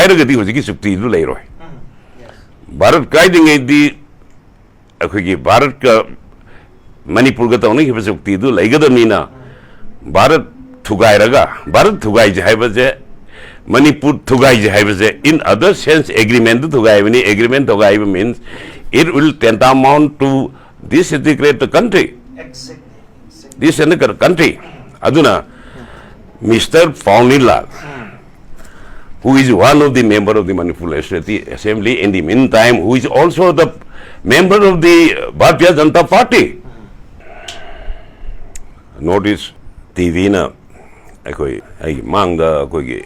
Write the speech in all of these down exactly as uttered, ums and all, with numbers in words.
ꯍꯥꯏꯔꯒꯗꯤ ꯍꯧꯖꯤꯛꯀꯤ ꯆꯨꯛꯇꯤꯗꯨ ꯂꯩꯔꯣꯏ꯫ ꯚꯥꯔꯠ ꯀꯥꯏꯗ꯭ꯔꯤꯉꯩꯗꯤ ꯑꯩꯈꯣꯏꯒꯤ ꯚꯥꯔꯠꯀ ꯃꯅꯤꯄꯨꯔꯒ ꯇꯧꯅꯈꯤꯕ ꯆꯨꯛꯇꯤꯗꯨ ꯂꯩꯒꯗꯕꯅꯤꯅ, ꯚꯥꯔꯠ ꯊꯨꯒꯥꯏꯔꯒ, ꯚꯥꯔꯠ ꯊꯨꯒꯥꯏꯁꯦ ꯍꯥꯏꯕꯁꯦ, ꯃꯅꯤꯄꯨꯔ ꯊꯨꯒꯥꯏꯁꯦ ꯍꯥꯏꯕꯁꯦ, in other sense, agreement ꯊꯨꯒꯥꯏꯕꯅꯤ꯫ Agreement ꯊꯨꯒꯥꯏꯕ means it will tantamount to disintegrate the country. This is the country. ꯑꯗꯨꯅ Mister Paonilal, who is one of the member of the Manipur Legislative Assembly, in the meantime, who is also the member of the Bharatiya Janata Party, North East TVꯅ ꯑꯩꯈꯣꯏ, ꯑꯩꯒꯤ ꯃꯥꯡꯗ ꯑꯩꯈꯣꯏꯒꯤ,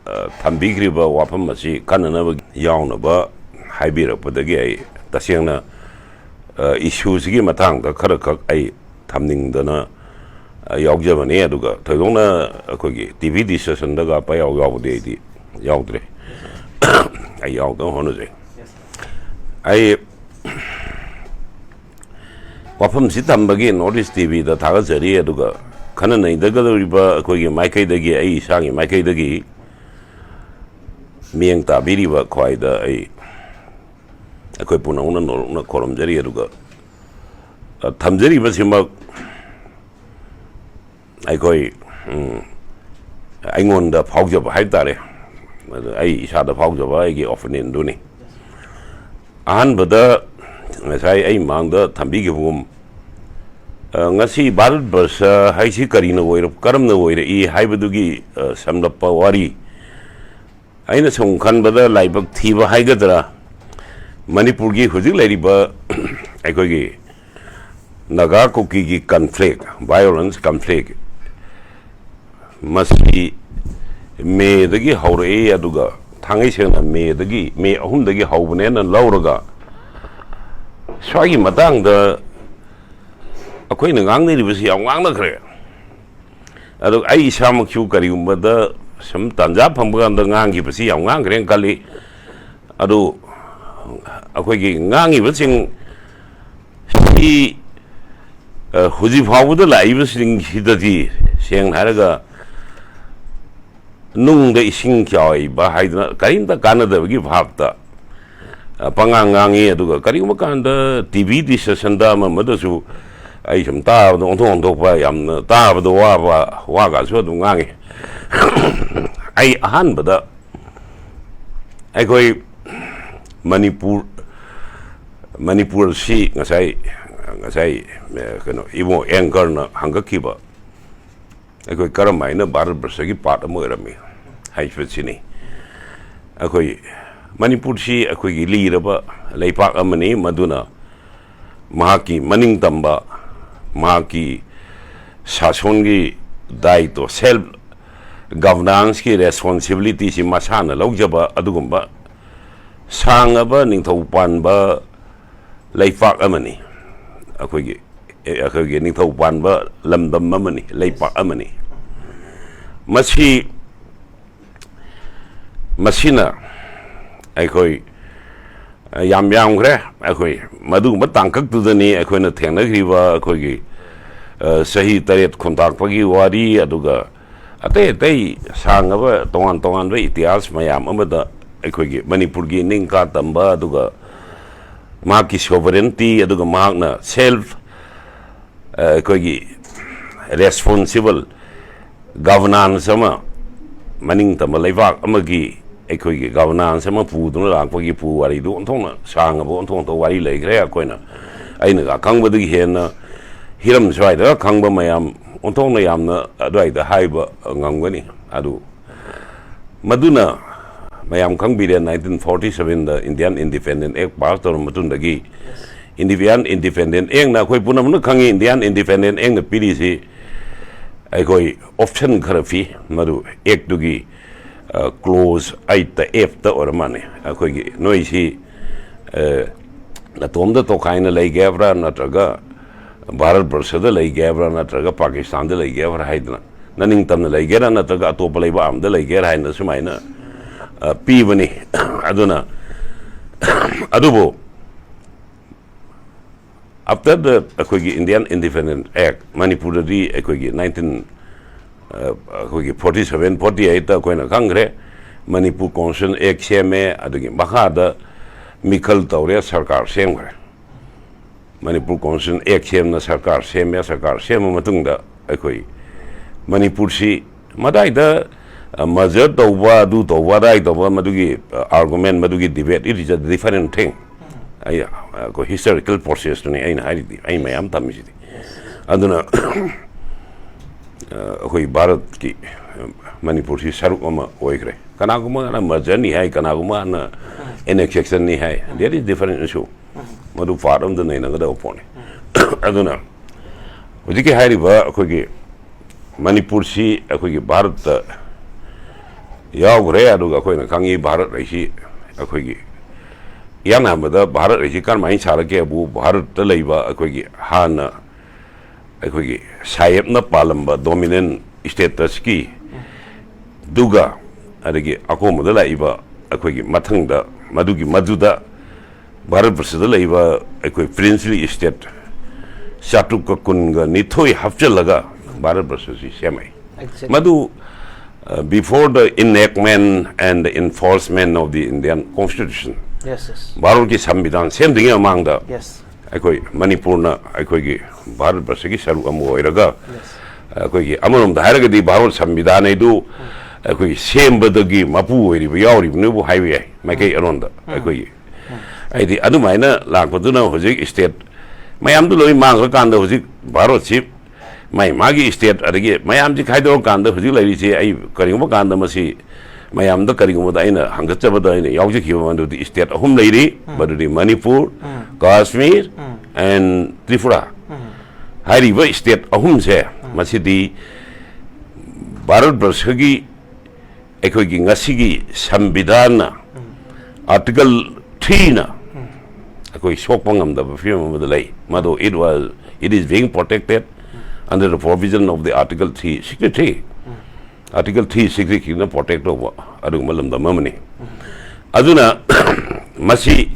ꯑ, ꯊꯝꯕꯤꯈ꯭ꯔꯤꯕ ꯋꯥꯐꯝ ꯑꯁꯤ ꯈꯟꯅꯅꯕ ꯌꯥꯎꯅꯕ ꯍꯥꯏꯕꯤꯔꯛꯄꯗꯒꯤ ꯑꯩ ꯇꯁꯦꯡꯅ, ꯑ, issueꯁꯤꯒꯤ ꯃꯇꯥꯡꯗ ꯈꯔꯈꯛ ꯑꯩ ꯊꯝꯅꯤꯡꯗꯅ, ꯑ, ꯌꯥꯎꯖꯕꯅꯤ꯫ ꯑꯗꯨꯒ ꯊꯣꯏꯗꯣꯛꯅ ꯑꯩꯈꯣꯏꯒꯤ TV discussionꯗꯒ ꯄꯌꯥꯎ ꯌꯥꯎꯕꯗꯤ ꯑꯩꯗꯤ ꯌꯥꯎꯗ꯭ꯔꯦ꯫ ꯑꯩ ꯌꯥꯎꯗꯅꯕ ꯍꯣꯠꯅꯖꯩ꯫ ꯑꯩ ꯋꯥꯐꯝꯁꯤ ꯊꯝꯕꯒꯤ North East TVꯗ ꯊꯥꯒꯠꯆꯔꯤ꯫ ꯑꯗꯨꯒ ꯈꯟꯅ ꯅꯩꯅꯒꯗꯧꯔꯤꯕ ꯑꯩꯈꯣꯏꯒꯤ ꯃꯥꯏꯀꯩꯗꯒꯤ, ꯑꯩ ꯏꯁꯥꯒꯤ ꯃꯥꯏꯀꯩꯗꯒꯤ ꯃꯤꯠꯌꯦꯡ ꯇꯥꯕꯤꯔꯤꯕ ꯈ꯭ꯋꯥꯏꯗ ꯑꯩ, ꯑꯩꯈꯣꯏ ꯄꯨꯝꯅꯃꯛꯅ ꯅꯣꯂꯨꯛꯅ ꯈꯨꯔꯨꯝꯖꯔꯤ꯫ ꯑꯗꯨꯒ, ꯑ, ꯊꯝꯖꯔꯤꯕꯁꯤꯃꯛ ꯑꯩꯈꯣꯏ, ꯎꯝ, ꯑꯩꯉꯣꯟꯗ ꯐꯥꯎꯖꯕ ꯍꯥꯏꯕ ꯇꯥꯔꯦ, ꯑꯗꯨ ꯑꯩ ꯏꯁꯥꯗ ꯐꯥꯎꯖꯕ ꯑꯩꯒꯤ opinionꯗꯨꯅꯤ꯫ ꯑꯍꯥꯟꯕꯗ ꯉꯁꯥꯏ ꯑꯩ ꯃꯥꯡꯗ ꯊꯝꯕꯤꯈꯤꯕꯒꯨꯝ, ꯑ, ꯉꯁꯤ ꯚꯥꯔꯠ ꯕꯔꯁ ꯍꯥꯏꯁꯤ ꯀꯔꯤꯅ ꯑꯣꯏꯔꯛ-, ꯀꯔꯝꯅ ꯑꯣꯏꯔꯛꯏ ꯍꯥꯏꯕꯗꯨꯒꯤ, ꯑ, ꯁꯝꯂꯞꯄ ꯋꯥꯔꯤ꯫ ꯑꯩꯅ ꯁꯨꯝ ꯈꯟꯕꯗ ꯂꯥꯏꯕꯛ ꯊꯤꯕ ꯍꯥꯏꯒꯗ꯭ꯔꯥ, ꯃꯅꯤꯄꯨꯔꯒꯤ ꯍꯧꯖꯤꯛ ꯂꯩꯔꯤꯕ ꯑꯩꯈꯣꯏꯒꯤ ꯅꯥꯒꯥ ꯀꯨꯀꯤꯒꯤ conflict, violence conflict, ꯃꯁꯤ ꯃꯦꯗꯒꯤ ꯍꯧꯔꯛꯏ꯫ ꯑꯗꯨꯒ ꯊꯥꯡꯒꯩ ꯁꯦꯡꯅ ꯃꯦꯗꯒꯤ, ꯃꯦ ꯑꯍꯨꯝꯗꯒꯤ ꯍꯧꯕꯅꯦꯅ ꯂꯧꯔꯒ, ꯁ꯭ꯋꯥꯏꯒꯤ ꯃꯇꯥꯡꯗ ꯑꯩꯈꯣꯏꯅ ꯉꯥꯡꯅꯔꯤꯕꯁꯤ ꯌꯥꯝ ꯉꯥꯡꯅꯈ꯭ꯔꯦ꯫ ꯑꯗꯣ ꯑꯩ ꯏꯁꯥꯃꯛꯁꯨ ꯀꯔꯤꯒꯨꯝꯕꯗ ꯁꯨꯝ ꯇꯥꯟꯖꯥ ꯐꯪꯕ ꯀꯥꯟꯗ ꯉꯥꯡꯈꯤꯕꯁꯤ ꯌꯥꯝ ꯉꯥꯡꯈ꯭ꯔꯦꯅ ꯈꯜꯂꯤ꯫ ꯑꯗꯨ ꯑꯩꯈꯣꯏꯒꯤ ꯉꯥꯡꯉꯤꯕꯁꯤꯡ ꯁꯤ, ꯑ, ꯍꯧꯖꯤꯛ ꯐꯥꯎꯕꯗ ꯂꯥꯛꯏꯕꯁꯤꯡꯁꯤꯗꯗꯤ ꯁꯦꯡꯅ ꯍꯥꯏꯔꯒ ꯅꯨꯡꯗ ꯏꯁꯤꯡ ꯆꯥꯏꯕ ꯍꯥꯏꯗꯅ ꯀꯔꯤꯝꯇ ꯀꯥꯟꯅꯗꯕꯒꯤ ꯚꯥꯞꯇ, ꯑ, ꯄꯉꯥꯡ ꯉꯥꯡꯉꯤ꯫ ꯑꯗꯨꯒ ꯀꯔꯤꯒꯨꯝꯕ ꯀꯥꯟꯗ ꯇꯤ ꯚꯤ ꯗꯤꯁꯀꯁꯟꯗ ꯑꯃ ꯑꯃꯗꯁꯨ ꯑꯩ ꯁꯨꯝ ꯇꯥꯕꯗ ꯑꯣꯟꯊꯣꯛ ꯑꯣꯟꯊꯣꯛꯄ, ꯌꯥꯝꯅ ꯇꯥꯕꯗ ꯋꯥꯕ ꯋꯥꯒꯁꯨ ꯑꯗꯨꯝ ꯉꯥꯡꯉꯤ꯫ ꯑꯩ ꯑꯍꯥꯟꯕꯗ ꯑꯩꯈꯣꯏ ꯃꯅꯤꯄꯨꯔ, ꯃꯅꯤꯄꯨꯔꯁꯤ ꯉꯁꯥꯏ, ꯉꯁꯥꯏ, ꯑ, ꯀꯩꯅꯣ, ꯏꯕꯨꯡꯉꯣ ꯑꯦꯡꯀꯔꯅ ꯍꯪꯒꯠꯈꯤꯕ, ꯑꯩꯈꯣꯏ ꯀꯔꯝ ꯍꯥꯏꯅ ꯚꯥꯔꯠ ꯕꯔꯁꯒꯤ ꯄꯥꯔꯠ ꯑꯃ ꯑꯣꯏꯔꯝꯃꯤ ꯍꯥꯏꯕꯁꯤꯅꯤ꯫ ꯑꯩꯈꯣꯏ ꯃꯅꯤꯄꯨꯔꯁꯤ ꯑꯩꯈꯣꯏꯒꯤ ꯂꯤꯔꯕ ꯂꯩꯄꯥꯛ ꯑꯃꯅꯤ, ꯃꯗꯨꯅ ꯃꯍꯥꯛꯀꯤ ꯃꯅꯤꯡ ꯇꯝꯕ, ꯃꯍꯥꯛꯀꯤ ꯁꯥꯁꯣꯟꯒꯤ ꯗꯥꯏꯇꯣ, ꯁꯦꯜꯐ ꯒꯚꯔꯅꯥꯟꯁꯀꯤ ꯔꯦꯁꯄꯣꯟꯁꯤꯕꯤꯂꯤꯇꯤꯁꯤ ꯃꯁꯥꯅ ꯂꯧꯖꯕ ꯑꯗꯨꯒꯨꯝꯕ ꯁꯥꯡꯉꯕ ꯅꯤꯡꯊꯧ ꯄꯥꯟꯕ ꯂꯩꯄꯥꯛ ꯑꯃꯅꯤ꯫ ꯑꯩꯈꯣꯏꯒꯤ, ꯑꯩꯈꯣꯏꯒꯤ ꯅꯤꯡꯊꯧ ꯄꯥꯟꯕ ꯂꯝꯗꯝ ꯑꯃꯅꯤ, ꯂꯩꯄꯥꯛ ꯑꯃꯅꯤ꯫ ꯃꯁꯤ, ꯃꯁꯤꯅ ꯑꯩꯈꯣꯏ ꯌꯥꯝ ꯌꯥꯝꯈ꯭ꯔꯦ꯫ ꯑꯩꯈꯣꯏ ꯃꯗꯨꯒꯨꯝꯕ ꯇꯥꯡꯀꯛꯇꯨꯗꯅꯤ ꯑꯩꯈꯣꯏꯅ ꯊꯦꯡꯅꯈ꯭ꯔꯤꯕ ꯑꯩꯈꯣꯏꯒꯤ, ꯑ, ꯆꯍꯤ ꯇꯔꯦꯠ ꯈꯣꯟꯇꯥꯛꯄꯒꯤ ꯋꯥꯔꯤ, ꯑꯗꯨꯒ ꯑꯇꯩ ꯑꯇꯩ ꯁꯥꯡꯉꯕ ꯇꯣꯉꯥꯟ ꯇꯣꯉꯥꯟꯕ ꯏꯇꯤꯍꯥꯁ ꯃꯌꯥꯝ ꯑꯃꯗ ꯑꯩꯈꯣꯏꯒꯤ ꯃꯅꯤꯄꯨꯔꯒꯤ ꯅꯤꯡꯀꯥ ꯇꯝꯕ, ꯑꯗꯨꯒ ꯃꯍꯥꯛꯀꯤ ꯁꯣꯚꯔꯦꯟꯇꯤ, ꯑꯗꯨꯒ ꯃꯍꯥꯛꯅ ꯁꯦꯜꯐ, ꯑ, ꯑꯩꯈꯣꯏꯒꯤ ꯔꯦꯁꯄꯣꯟꯁꯤꯕꯜ ꯒꯚꯔꯅꯥꯟꯁ ꯑꯃ, ꯃꯅꯤꯡ ꯇꯝꯕ ꯂꯩꯕꯥꯛ ꯑꯃꯒꯤ ꯑꯩꯈꯣꯏꯒꯤ ꯒꯚꯔꯅꯥꯟꯁ ꯑꯃ ꯄꯨꯗꯨꯅ ꯂꯥꯛꯄꯒꯤ ꯄꯨ ꯋꯥꯔꯤꯗꯨ ꯑꯣꯟꯊꯣꯛꯅ ꯁꯥꯡꯉꯕ, ꯑꯣꯟꯊꯣꯛ ꯑꯣꯟꯊꯣꯛ ꯋꯥꯔꯤ ꯂꯩꯈ꯭ꯔꯦ꯫ ꯑꯩꯈꯣꯏꯅ, ꯑꯩꯅꯒ ꯈꯪꯕꯗꯒꯤ ꯍꯦꯟꯅ ꯍꯤꯔꯝ ꯁ꯭ꯋꯥꯏꯗ ꯈꯪꯕ ꯃꯌꯥꯝ ꯑꯣꯟꯊꯣꯛꯅ ꯌꯥꯝꯅ ꯑꯗꯨꯋꯥꯏꯗ ꯍꯥꯏꯕ ꯉꯝꯒꯅꯤ꯫ ꯑꯗꯨ ꯃꯗꯨꯅ ꯃꯌꯥꯝ ꯈꯪꯕꯤꯔꯦ, ꯅꯥꯏꯟꯇꯤꯟ ꯐꯣꯔꯇꯤ ꯁꯚꯦꯟꯗ Indian Independent Act pass ꯇꯧꯔꯕ ꯃꯇꯨꯡꯗꯒꯤ, Indian Independent Actꯅ, ꯑꯩꯈꯣꯏ ꯄꯨꯝꯅꯃꯛꯅ ꯈꯪꯉꯤ, Indian Independent Actꯅ ꯄꯤꯔꯤꯁꯤ ꯑꯩꯈꯣꯏ ꯑꯣꯞꯁꯟ ꯈꯔ ꯄꯤ꯫ ꯃꯗꯨ ꯑꯦꯛꯇꯨꯒꯤ, ꯑ, ꯀ꯭ꯂꯣꯖ ꯑꯩꯠꯇ, ꯑꯦꯐꯇ ꯑꯣꯏꯔ ꯃꯥꯜꯂꯦ, ꯑꯩꯈꯣꯏꯒꯤ ꯅꯣꯏꯁꯤ, ꯑ, ꯅꯇꯣꯝꯗ ꯇꯣꯈꯥꯏꯅ ꯂꯩꯒꯦ ꯍꯥꯏꯕ꯭ꯔꯥ, ꯅꯠꯇ꯭ꯔꯒ ꯚꯥꯔꯠ ꯕꯔꯁꯗ ꯂꯩꯒꯦ ꯍꯥꯏꯕ꯭ꯔꯥ, ꯅꯠꯇ꯭ꯔꯒ ꯄꯥꯀꯤꯁꯇꯥꯟꯗ ꯂꯩꯒꯦ ꯍꯥꯏꯕ꯭ꯔꯥ ꯍꯥꯏꯗꯅ, ꯅꯅꯤꯡꯇꯝꯅ ꯂꯩꯒꯦꯔꯥ ꯅꯠꯇ꯭ꯔꯒ ꯑꯇꯣꯞꯄ ꯂꯩꯕꯥꯛ ꯑꯃꯗ ꯂꯩꯒꯦꯔꯥ ꯍꯥꯏꯅ ꯁꯨꯃꯥꯏꯅ, ꯑ, ꯄꯤꯕꯅꯤ꯫ ꯑꯗꯨꯅ ꯑꯗꯨꯕꯨ after the, ꯑꯩꯈꯣꯏꯒꯤ Indian Independent Act, ꯃꯅꯤꯄꯨꯔꯗꯗꯤ ꯑꯩꯈꯣꯏꯒꯤ ꯅꯥꯏꯟꯇꯤꯟ ꯑꯩꯈꯣꯏꯒꯤ ꯐꯣꯔꯇꯤ ꯁꯚꯦꯟ ꯐꯣꯔꯇꯤ ꯑꯩꯠꯇ ꯑꯩꯈꯣꯏꯅ ꯈꯪꯈ꯭ꯔꯦ, ꯃꯅꯤꯄꯨꯔ ꯀꯣꯟꯁꯇꯤꯇ꯭ꯌꯨꯁꯟ ꯑꯦꯛ ꯁꯦꯝꯃꯦ, ꯑꯗꯨꯒꯤ ꯃꯈꯥꯗ ꯃꯤꯈꯜ ꯇꯧꯔꯦ, ꯁꯔꯀꯥꯔ ꯁꯦꯝꯈ꯭ꯔꯦ꯫ ꯃꯅꯤꯄꯨꯔ ꯀꯣꯟꯁꯇꯤꯇ꯭ꯌꯨꯁꯟ ꯑꯦꯛ ꯁꯦꯝꯅ ꯁꯔꯀꯥꯔ ꯁꯦꯝꯃꯦ꯫ ꯁꯔꯀꯥꯔ ꯁꯦꯝꯕ ꯃꯇꯨꯡꯗ ꯑꯩꯈꯣꯏ ꯃꯅꯤꯄꯨꯔꯁꯤ ꯃꯗꯥꯏꯗ, ꯑ, ꯃꯔꯖꯔ ꯇꯧꯕ, ꯑꯗꯨ ꯇꯧꯕ, ꯑꯗꯥꯏ ꯇꯧꯕ, ꯃꯗꯨꯒꯤ, ꯑ, ꯑꯥꯔꯒꯨꯃꯦꯟ, ꯃꯗꯨꯒꯤ debate, it is a different thing꯫ ꯑꯩ, ꯑ, ꯑꯩꯈꯣꯏ ꯍꯤꯁꯇꯣꯔꯤꯀꯦꯜ ꯄ꯭ꯔꯣꯁꯦꯁꯇꯨꯅꯤ ꯑꯩꯅ ꯍꯥꯏꯔꯤꯗꯤ, ꯑꯩ ꯃꯌꯥꯝ ꯇꯝꯃꯤꯁꯤꯗꯤ꯫ ꯑꯗꯨꯅ, ꯑ, ꯑꯩꯈꯣꯏ ꯚꯥꯔꯠꯀꯤ, ꯑ, ꯃꯅꯤꯄꯨꯔꯁꯤ ꯁꯔꯨꯛ ꯑꯃ ꯑꯣꯏꯈ꯭ꯔꯦ꯫ ꯀꯅꯥꯒꯨꯝꯕꯅ ꯃꯔꯖꯔꯅꯤ ꯍꯥꯏ, ꯀꯅꯥꯒꯨꯝꯕꯅ ꯑꯦꯅꯦꯛꯁꯦꯁꯟꯅꯤ ꯍꯥꯏ, that is different issue꯫ ꯃꯗꯨ ꯄꯥꯔꯠ ꯑꯃꯗ ꯅꯩꯅꯒꯗꯕ ꯄꯣꯠꯅꯤ꯫ ꯑꯗꯨꯅ ꯍꯧꯖꯤꯛꯀꯤ ꯍꯥꯏꯔꯤꯕ ꯑꯩꯈꯣꯏꯒꯤ ꯃꯅꯤꯄꯨꯔꯁꯤ ꯑꯩꯈꯣꯏꯒꯤ ꯚꯥꯔꯠꯇ ꯌꯥꯎꯈ꯭ꯔꯦ, ꯑꯗꯨꯒ ꯑꯩꯈꯣꯏꯅ ꯈꯪꯉꯤ ꯚꯥꯔꯠ ꯍꯥꯏꯁꯤ ꯑꯩꯈꯣꯏꯒꯤ ꯏꯍꯥꯟ ꯍꯥꯟꯕꯗ ꯚꯥꯔꯠ ꯍꯥꯏꯁꯤ ꯀꯔꯝꯍꯥꯏꯅ ꯁꯥꯔꯛꯀꯦꯕꯨ, ꯚꯥꯔꯠꯇ ꯂꯩꯕ ꯑꯩꯈꯣꯏꯒꯤ ꯍꯥꯟꯅ ꯑꯩꯈꯣꯏꯒꯤ ꯁꯥꯍꯦꯕꯅ ꯄꯥꯜꯂꯝꯕ ꯗꯣꯃꯤꯅꯦꯟ ꯁ꯭ꯇꯦꯇꯁꯀꯤ ꯗꯨꯒ, ꯑꯗꯒꯤ ꯑꯀꯣꯟꯕꯗ ꯂꯥꯛꯏꯕ ꯑꯩꯈꯣꯏꯒꯤ ꯃꯊꯪꯗ ꯃꯗꯨꯒꯤ ꯃꯗꯨꯗ ꯚꯥꯔꯠ ꯕꯔꯁꯗ ꯂꯩꯕ ꯑꯩꯈꯣꯏ ꯄ꯭ꯔꯤꯟꯁꯂꯤ ꯁ꯭ꯇꯦꯠ ꯆꯥꯇ꯭ꯔꯨꯛꯀ ꯀꯨꯟꯒ ꯅꯤꯊꯣꯏ ꯍꯥꯞꯆꯤꯜꯂꯒ ꯚꯥꯔꯠ ꯕꯔꯁꯁꯤ ꯁꯦꯝꯃꯛꯏ꯫ Exactly. ꯃꯗꯨ, uh, before the enactment and the enforcement of the Indian Constitution, Yes, yes. ꯚꯥꯔꯠꯀꯤ ꯁꯪꯕꯤꯙꯥꯟ ꯁꯦꯝꯗ꯭ꯔꯤꯉꯩ ꯃꯃꯥꯡꯗ Yes. ꯑꯩꯈꯣꯏ ꯃꯅꯤꯄꯨꯔꯅ ꯑꯩꯈꯣꯏꯒꯤ ꯚꯥꯔꯠ ꯕꯔꯁꯒꯤ ꯁꯔꯨꯛ ꯑꯃ ꯑꯣꯏꯔꯒ, Yes. ꯑꯩꯈꯣꯏꯒꯤ ꯑꯃꯔꯣꯝꯗ ꯍꯥꯏꯔꯒꯗꯤ ꯚꯥꯔꯠ ꯁꯪꯕꯤꯙꯥꯟ ꯍꯥꯏꯗꯨ ꯑꯩꯈꯣꯏꯒꯤ ꯁꯦꯝꯕꯗꯒꯤ ꯃꯄꯨ ꯑꯣꯏꯔꯤꯕ ꯌꯥꯎꯔꯤꯕꯅꯤꯕꯨ ꯍꯥꯏꯕ ꯌꯥꯏ, ꯃꯥꯏꯀꯩ ꯑꯔꯣꯟꯗ꯫ ꯑꯩꯈꯣꯏꯒꯤ ꯍꯥꯏꯗꯤ ꯑꯗꯨꯃꯥꯏꯅ ꯂꯥꯛꯄꯗꯨꯅ ꯍꯧꯖꯤꯛ ꯁ꯭ꯇꯦꯠ ꯃꯌꯥꯝꯗꯨ ꯂꯣꯏ ꯃꯥꯡꯈ꯭ꯔꯀꯥꯟꯗ ꯍꯧꯖꯤꯛ ꯚꯥꯔꯠꯁꯤ ꯃꯥꯏ ꯃꯥꯒꯤ ꯁ꯭ꯇꯦꯠ ꯑꯗꯒꯤ ꯃꯌꯥꯝꯁꯤ ꯈꯥꯏꯗꯣꯛꯑꯀꯥꯟꯗ ꯍꯧꯖꯤꯛ ꯂꯩꯔꯤꯁꯤ, ꯑꯩ ꯀꯔꯤꯒꯨꯝꯕ ꯀꯥꯟꯗ ꯃꯁꯤ ꯃꯌꯥꯝꯗ ꯀꯔꯤꯒꯨꯝꯕꯗ ꯑꯩꯅ ꯍꯪꯒꯠꯆꯕꯗ ꯑꯩꯅ ꯌꯥꯎꯖꯈꯤꯕ ꯃꯗꯨꯗꯤ ꯁ꯭ꯇꯦꯠ ꯑꯍꯨꯝ ꯂꯩꯔꯤ, ꯃꯗꯨꯗꯤ ꯃꯅꯤꯄꯨꯔ, ꯀꯥꯁꯃꯤꯔ and ꯇ꯭ꯔꯤꯄꯨꯔꯥ꯫ ꯍꯥꯏꯔꯤꯕ ꯁ꯭ꯇꯦꯠ ꯑꯍꯨꯝꯁꯦ ꯃꯁꯤꯗꯤ ꯚꯥꯔꯠ ꯕꯔꯁꯒꯤ ꯑꯩꯈꯣꯏꯒꯤ ꯉꯁꯤꯒꯤ ꯁꯪꯕꯤꯙꯥꯟꯅ ꯑꯥꯔꯇꯤꯀꯜ ꯊ꯭ꯔꯤꯅ ꯑꯩꯈꯣꯏ ꯁꯣꯛꯄ ꯉꯝꯗꯕ ꯐꯤꯕꯝ ꯑꯃꯗ ꯂꯩ꯫ ꯃꯗꯨ it was, it is being protected under the provision of the Article three sixty-three꯫ Article three sixty-threeꯅ ꯄ꯭ꯔꯣꯇꯦꯛ ꯇꯧꯕ ꯑꯗꯨꯒꯨꯝꯕ ꯂꯝꯗꯝ ꯑꯃꯅꯤ꯫ ꯑꯗꯨꯅ ꯃꯁꯤ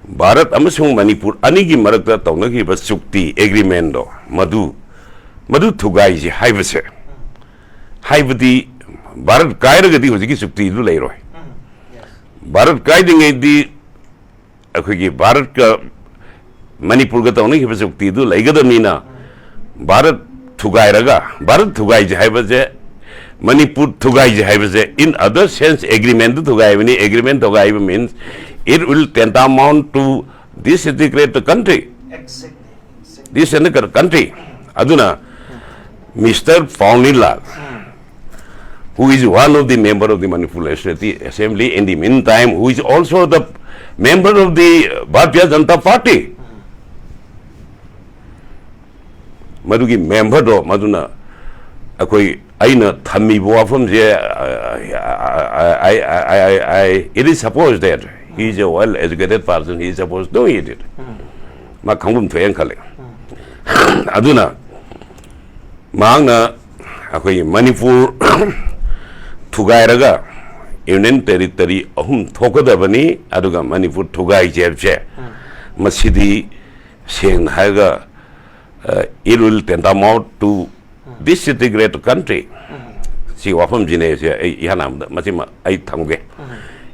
ꯚꯥꯔꯠ ꯑꯃꯁꯨꯡ ꯃꯅꯤꯄꯨꯔ ꯑꯅꯤꯒꯤ ꯃꯔꯛꯇ ꯇꯧꯅꯈꯤꯕ ꯆꯨꯛꯇꯤ ꯑꯦꯒ꯭ꯔꯤꯃꯦꯟꯗꯣ, ꯃꯗꯨ, ꯃꯗꯨ ꯊꯨꯒꯥꯏꯁꯤ ꯍꯥꯏꯕꯁꯦ ꯍꯥꯏꯕꯗꯤ ꯚꯥꯔꯠ ꯀꯥꯏꯔꯒꯗꯤ ꯍꯧꯖꯤꯛꯀꯤ ꯆꯨꯛꯇꯤꯗꯨ ꯂꯩꯔꯣꯏ꯫ ꯚꯥꯔꯠ ꯀꯥꯏꯗ꯭ꯔꯤꯉꯩꯗꯤ ꯑꯩꯈꯣꯏꯒꯤ ꯚꯥꯔꯠꯀ ꯃꯅꯤꯄꯨꯔꯒ ꯇꯧꯅꯈꯤꯕ ꯆꯨꯛꯇꯤꯗꯨ ꯂꯩꯒꯗꯕꯅꯤꯅ, ꯚꯥꯔꯠ ꯊꯨꯒꯥꯏꯔꯒ, ꯚꯥꯔꯠ ꯊꯨꯒꯥꯏꯁꯦ ꯍꯥꯏꯕꯁꯦ, ꯃꯅꯤꯄꯨꯔ ꯊꯨꯒꯥꯏꯁꯦ ꯍꯥꯏꯕꯁꯦ, in other sense, agreement ꯊꯨꯒꯥꯏꯕꯅꯤ꯫ Agreement ꯊꯨꯒꯥꯏꯕ means it will tantamount to disintegrate the country, disintegrate country. ꯑꯗꯨꯅ Mister Paonilal, who is one of the member of the Manipur Legislative Assembly in the meantime, who is also the member of the Bharatiya Janata Party, ꯃꯗꯨꯒꯤ memberꯗꯣ, ꯃꯗꯨꯅ ꯑꯩꯈꯣꯏ, ꯑꯩꯅ ꯊꯝꯃꯤꯕ ꯋꯥꯐꯝꯁꯦ, I, I, I, I, I, it is supposed that he is a well educated person, he is supposed to know it. ꯃꯥ ꯈꯪꯐꯝ ꯊꯣꯛꯑꯦꯅ ꯈꯜꯂꯦ꯫ ꯑꯗꯨꯅ ꯃꯍꯥꯛꯅ ꯑꯩꯈꯣꯏ Manipur ꯊꯨꯒꯥꯏꯔꯒ Union Territory ꯑꯍꯨꯝ ꯊꯣꯛꯀꯗꯕꯅꯤ, ꯑꯗꯨꯒ ꯃꯅꯤꯄꯨꯔ ꯊꯨꯒꯥꯏꯁꯦ ꯍꯥꯏꯕꯁꯦ, ꯃꯁꯤꯗꯤ ꯁꯦꯡꯅ ꯍꯥꯏꯔꯒ, uh, it will tantamount to disintegrate country꯫ ꯁꯤ ꯋꯥꯐꯝꯁꯤꯅꯦ꯫ ꯁꯦ ꯑꯩ ꯏꯍꯥꯟ ꯍꯥꯟꯕꯗ ꯃꯁꯤꯃ ꯑꯩ ꯊꯝꯒꯦ꯫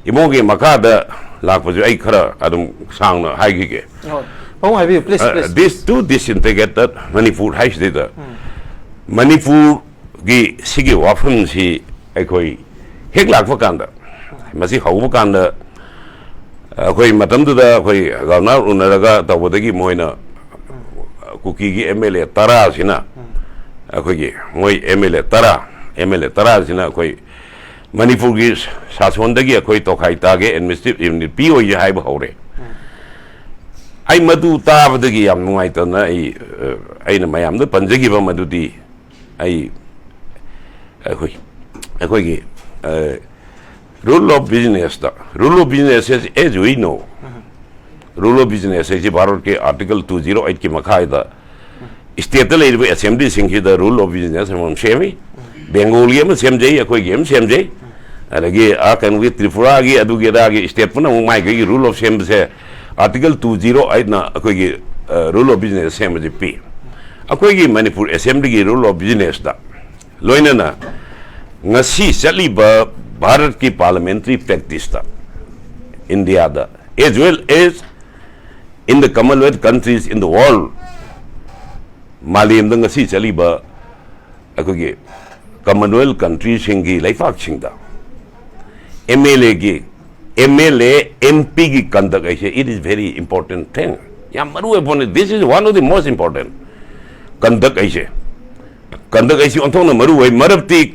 ꯏꯃꯣꯒꯤ ꯃꯈꯥꯗ ꯂꯥꯛꯄꯁꯨ ꯑꯩ ꯈꯔ ꯑꯗꯨꯝ ꯁꯥꯡꯅ ꯍꯥꯏꯈꯤꯒꯦ꯫ ꯍꯣꯏ꯫ ꯄꯥꯕꯨꯡ ꯍꯥꯏꯕꯤꯌꯨ, please, ꯑ, please, this please꯫ To disintegrate the Manipur ꯍꯥꯏꯁꯤꯗꯩꯗ, ꯎꯝ꯫ ꯃꯅꯤꯄꯨꯔꯒꯤ ꯁꯤꯒꯤ ꯋꯥꯐꯝꯁꯤ ꯑꯩꯈꯣꯏ ꯍꯦꯛ ꯂꯥꯛꯄ ꯀꯥꯟꯗ, ꯃꯁꯤ ꯍꯧꯕ ꯀꯥꯟꯗ, ꯑꯩꯈꯣꯏ ꯃꯇꯝꯗꯨꯗ ꯑꯩꯈꯣꯏ ꯒꯚꯔꯅꯔ ꯎꯅꯔꯒ ꯇꯧꯕꯗꯒꯤ ꯃꯣꯏꯅ ꯀꯨꯀꯤꯒꯤ ꯑꯦꯝ ꯑꯦꯜ ꯑꯦ ꯇꯔꯥꯁꯤꯅ, ꯎꯝ꯫ ꯑꯩꯈꯣꯏꯒꯤ ꯃꯣꯏ ꯑꯦꯝ ꯑꯦꯜ ꯑꯦ ꯇꯔꯥ, ꯑꯦꯝ ꯑꯦꯜ ꯑꯦ ꯇꯔꯥꯁꯤꯅ ꯑꯩꯈꯣꯏ ꯃꯅꯤꯄꯨꯔꯒꯤ ꯁꯥꯁꯣꯟꯗꯒꯤ ꯑꯩꯈꯣꯏ ꯇꯣꯈꯥꯏ ꯇꯥꯒꯦ, administrative unit ꯄꯤꯑꯣꯏꯒꯦ ꯍꯥꯏꯕ ꯍꯧꯔꯦ꯫ ꯎꯝ꯫ ꯑꯩ ꯃꯗꯨ ꯇꯥꯕꯗꯒꯤ ꯌꯥꯝ ꯅꯨꯡꯉꯥꯏꯇꯅ ꯑꯩ, ꯑ, ꯑꯩꯅ ꯃꯌꯥꯝꯗ ꯄꯟꯖꯈꯤꯕ ꯃꯗꯨꯗꯤ, ꯑꯩ, ꯑꯩꯈꯣꯏ, ꯑꯩꯈꯣꯏꯒꯤ, ꯑ, rule of businessꯇ, rule of business is, as we know, um. Rule of business ꯍꯥꯏꯁꯤ ꯚꯥꯔꯠꯀꯤ Article two zero eightꯀꯤ ꯃꯈꯥꯗ stateꯇ ꯂꯩꯔꯤꯕ assemblyꯁꯤꯡꯁꯤꯗ rule of business ꯑꯃꯃꯝ ꯁꯦꯝꯃꯤ꯫ ꯕꯦꯡꯒꯣꯜꯒꯤ ꯑꯃ ꯁꯦꯝꯖꯩ, ꯑꯩꯈꯣꯏꯒꯤ ꯑꯃ ꯁꯦꯝꯖꯩ, ꯑꯗꯒꯤ, ꯑ, ꯀꯩꯅꯣꯒꯤ, ꯇ꯭ꯔꯤꯄꯨꯔꯥꯒꯤ, ꯑꯗꯨꯒꯤ ꯑꯗꯥꯒꯤ state ꯄꯨꯝꯅꯃꯛ ꯃꯥꯏ ꯀꯩꯒꯤ rule of ꯁꯦꯝꯕꯁꯦ Article two zero eightꯅ ꯑꯩꯈꯣꯏꯒꯤ, ꯑ, rule of business ꯁꯦꯝꯕꯁꯦ ꯄꯤ꯫ ꯑꯩꯈꯣꯏꯒꯤ ꯃꯅꯤꯄꯨꯔ assemblyꯒꯤ rule of businessꯇ ꯂꯣꯏꯅꯅ ꯉꯁꯤ ꯆꯠꯂꯤꯕ ꯚꯥꯔꯠꯀꯤ parliamentary practice ꯇ ꯏꯟꯗꯤꯌꯥꯗ, as well as in the Commonwealth countries in the world, ꯃꯥꯂꯦꯝꯗ ꯉꯁꯤ ꯆꯠꯂꯤꯕ ꯑꯩꯈꯣꯏꯒꯤ Commonwealth country ꯁꯤꯡꯒꯤ ꯂꯩꯕꯥꯛꯁꯤꯡꯗ ꯑꯦꯝ ꯑꯦꯜ ꯑꯦ ꯒꯤ, M L A, M P ꯒꯤ conduct ꯍꯥꯏꯁꯦ, it is very important thing. ꯌꯥꯝ ꯃꯔꯨ ꯑꯣꯏꯕ ꯄꯣꯠꯅꯤ. This is one of the most important conduct ꯍꯥꯏꯁꯦ. Conduct ꯍꯥꯏꯁꯤ ꯑꯣꯟꯊꯣꯛꯅ ꯃꯔꯨ ꯑꯣꯏ, ꯃꯔꯝꯗꯤ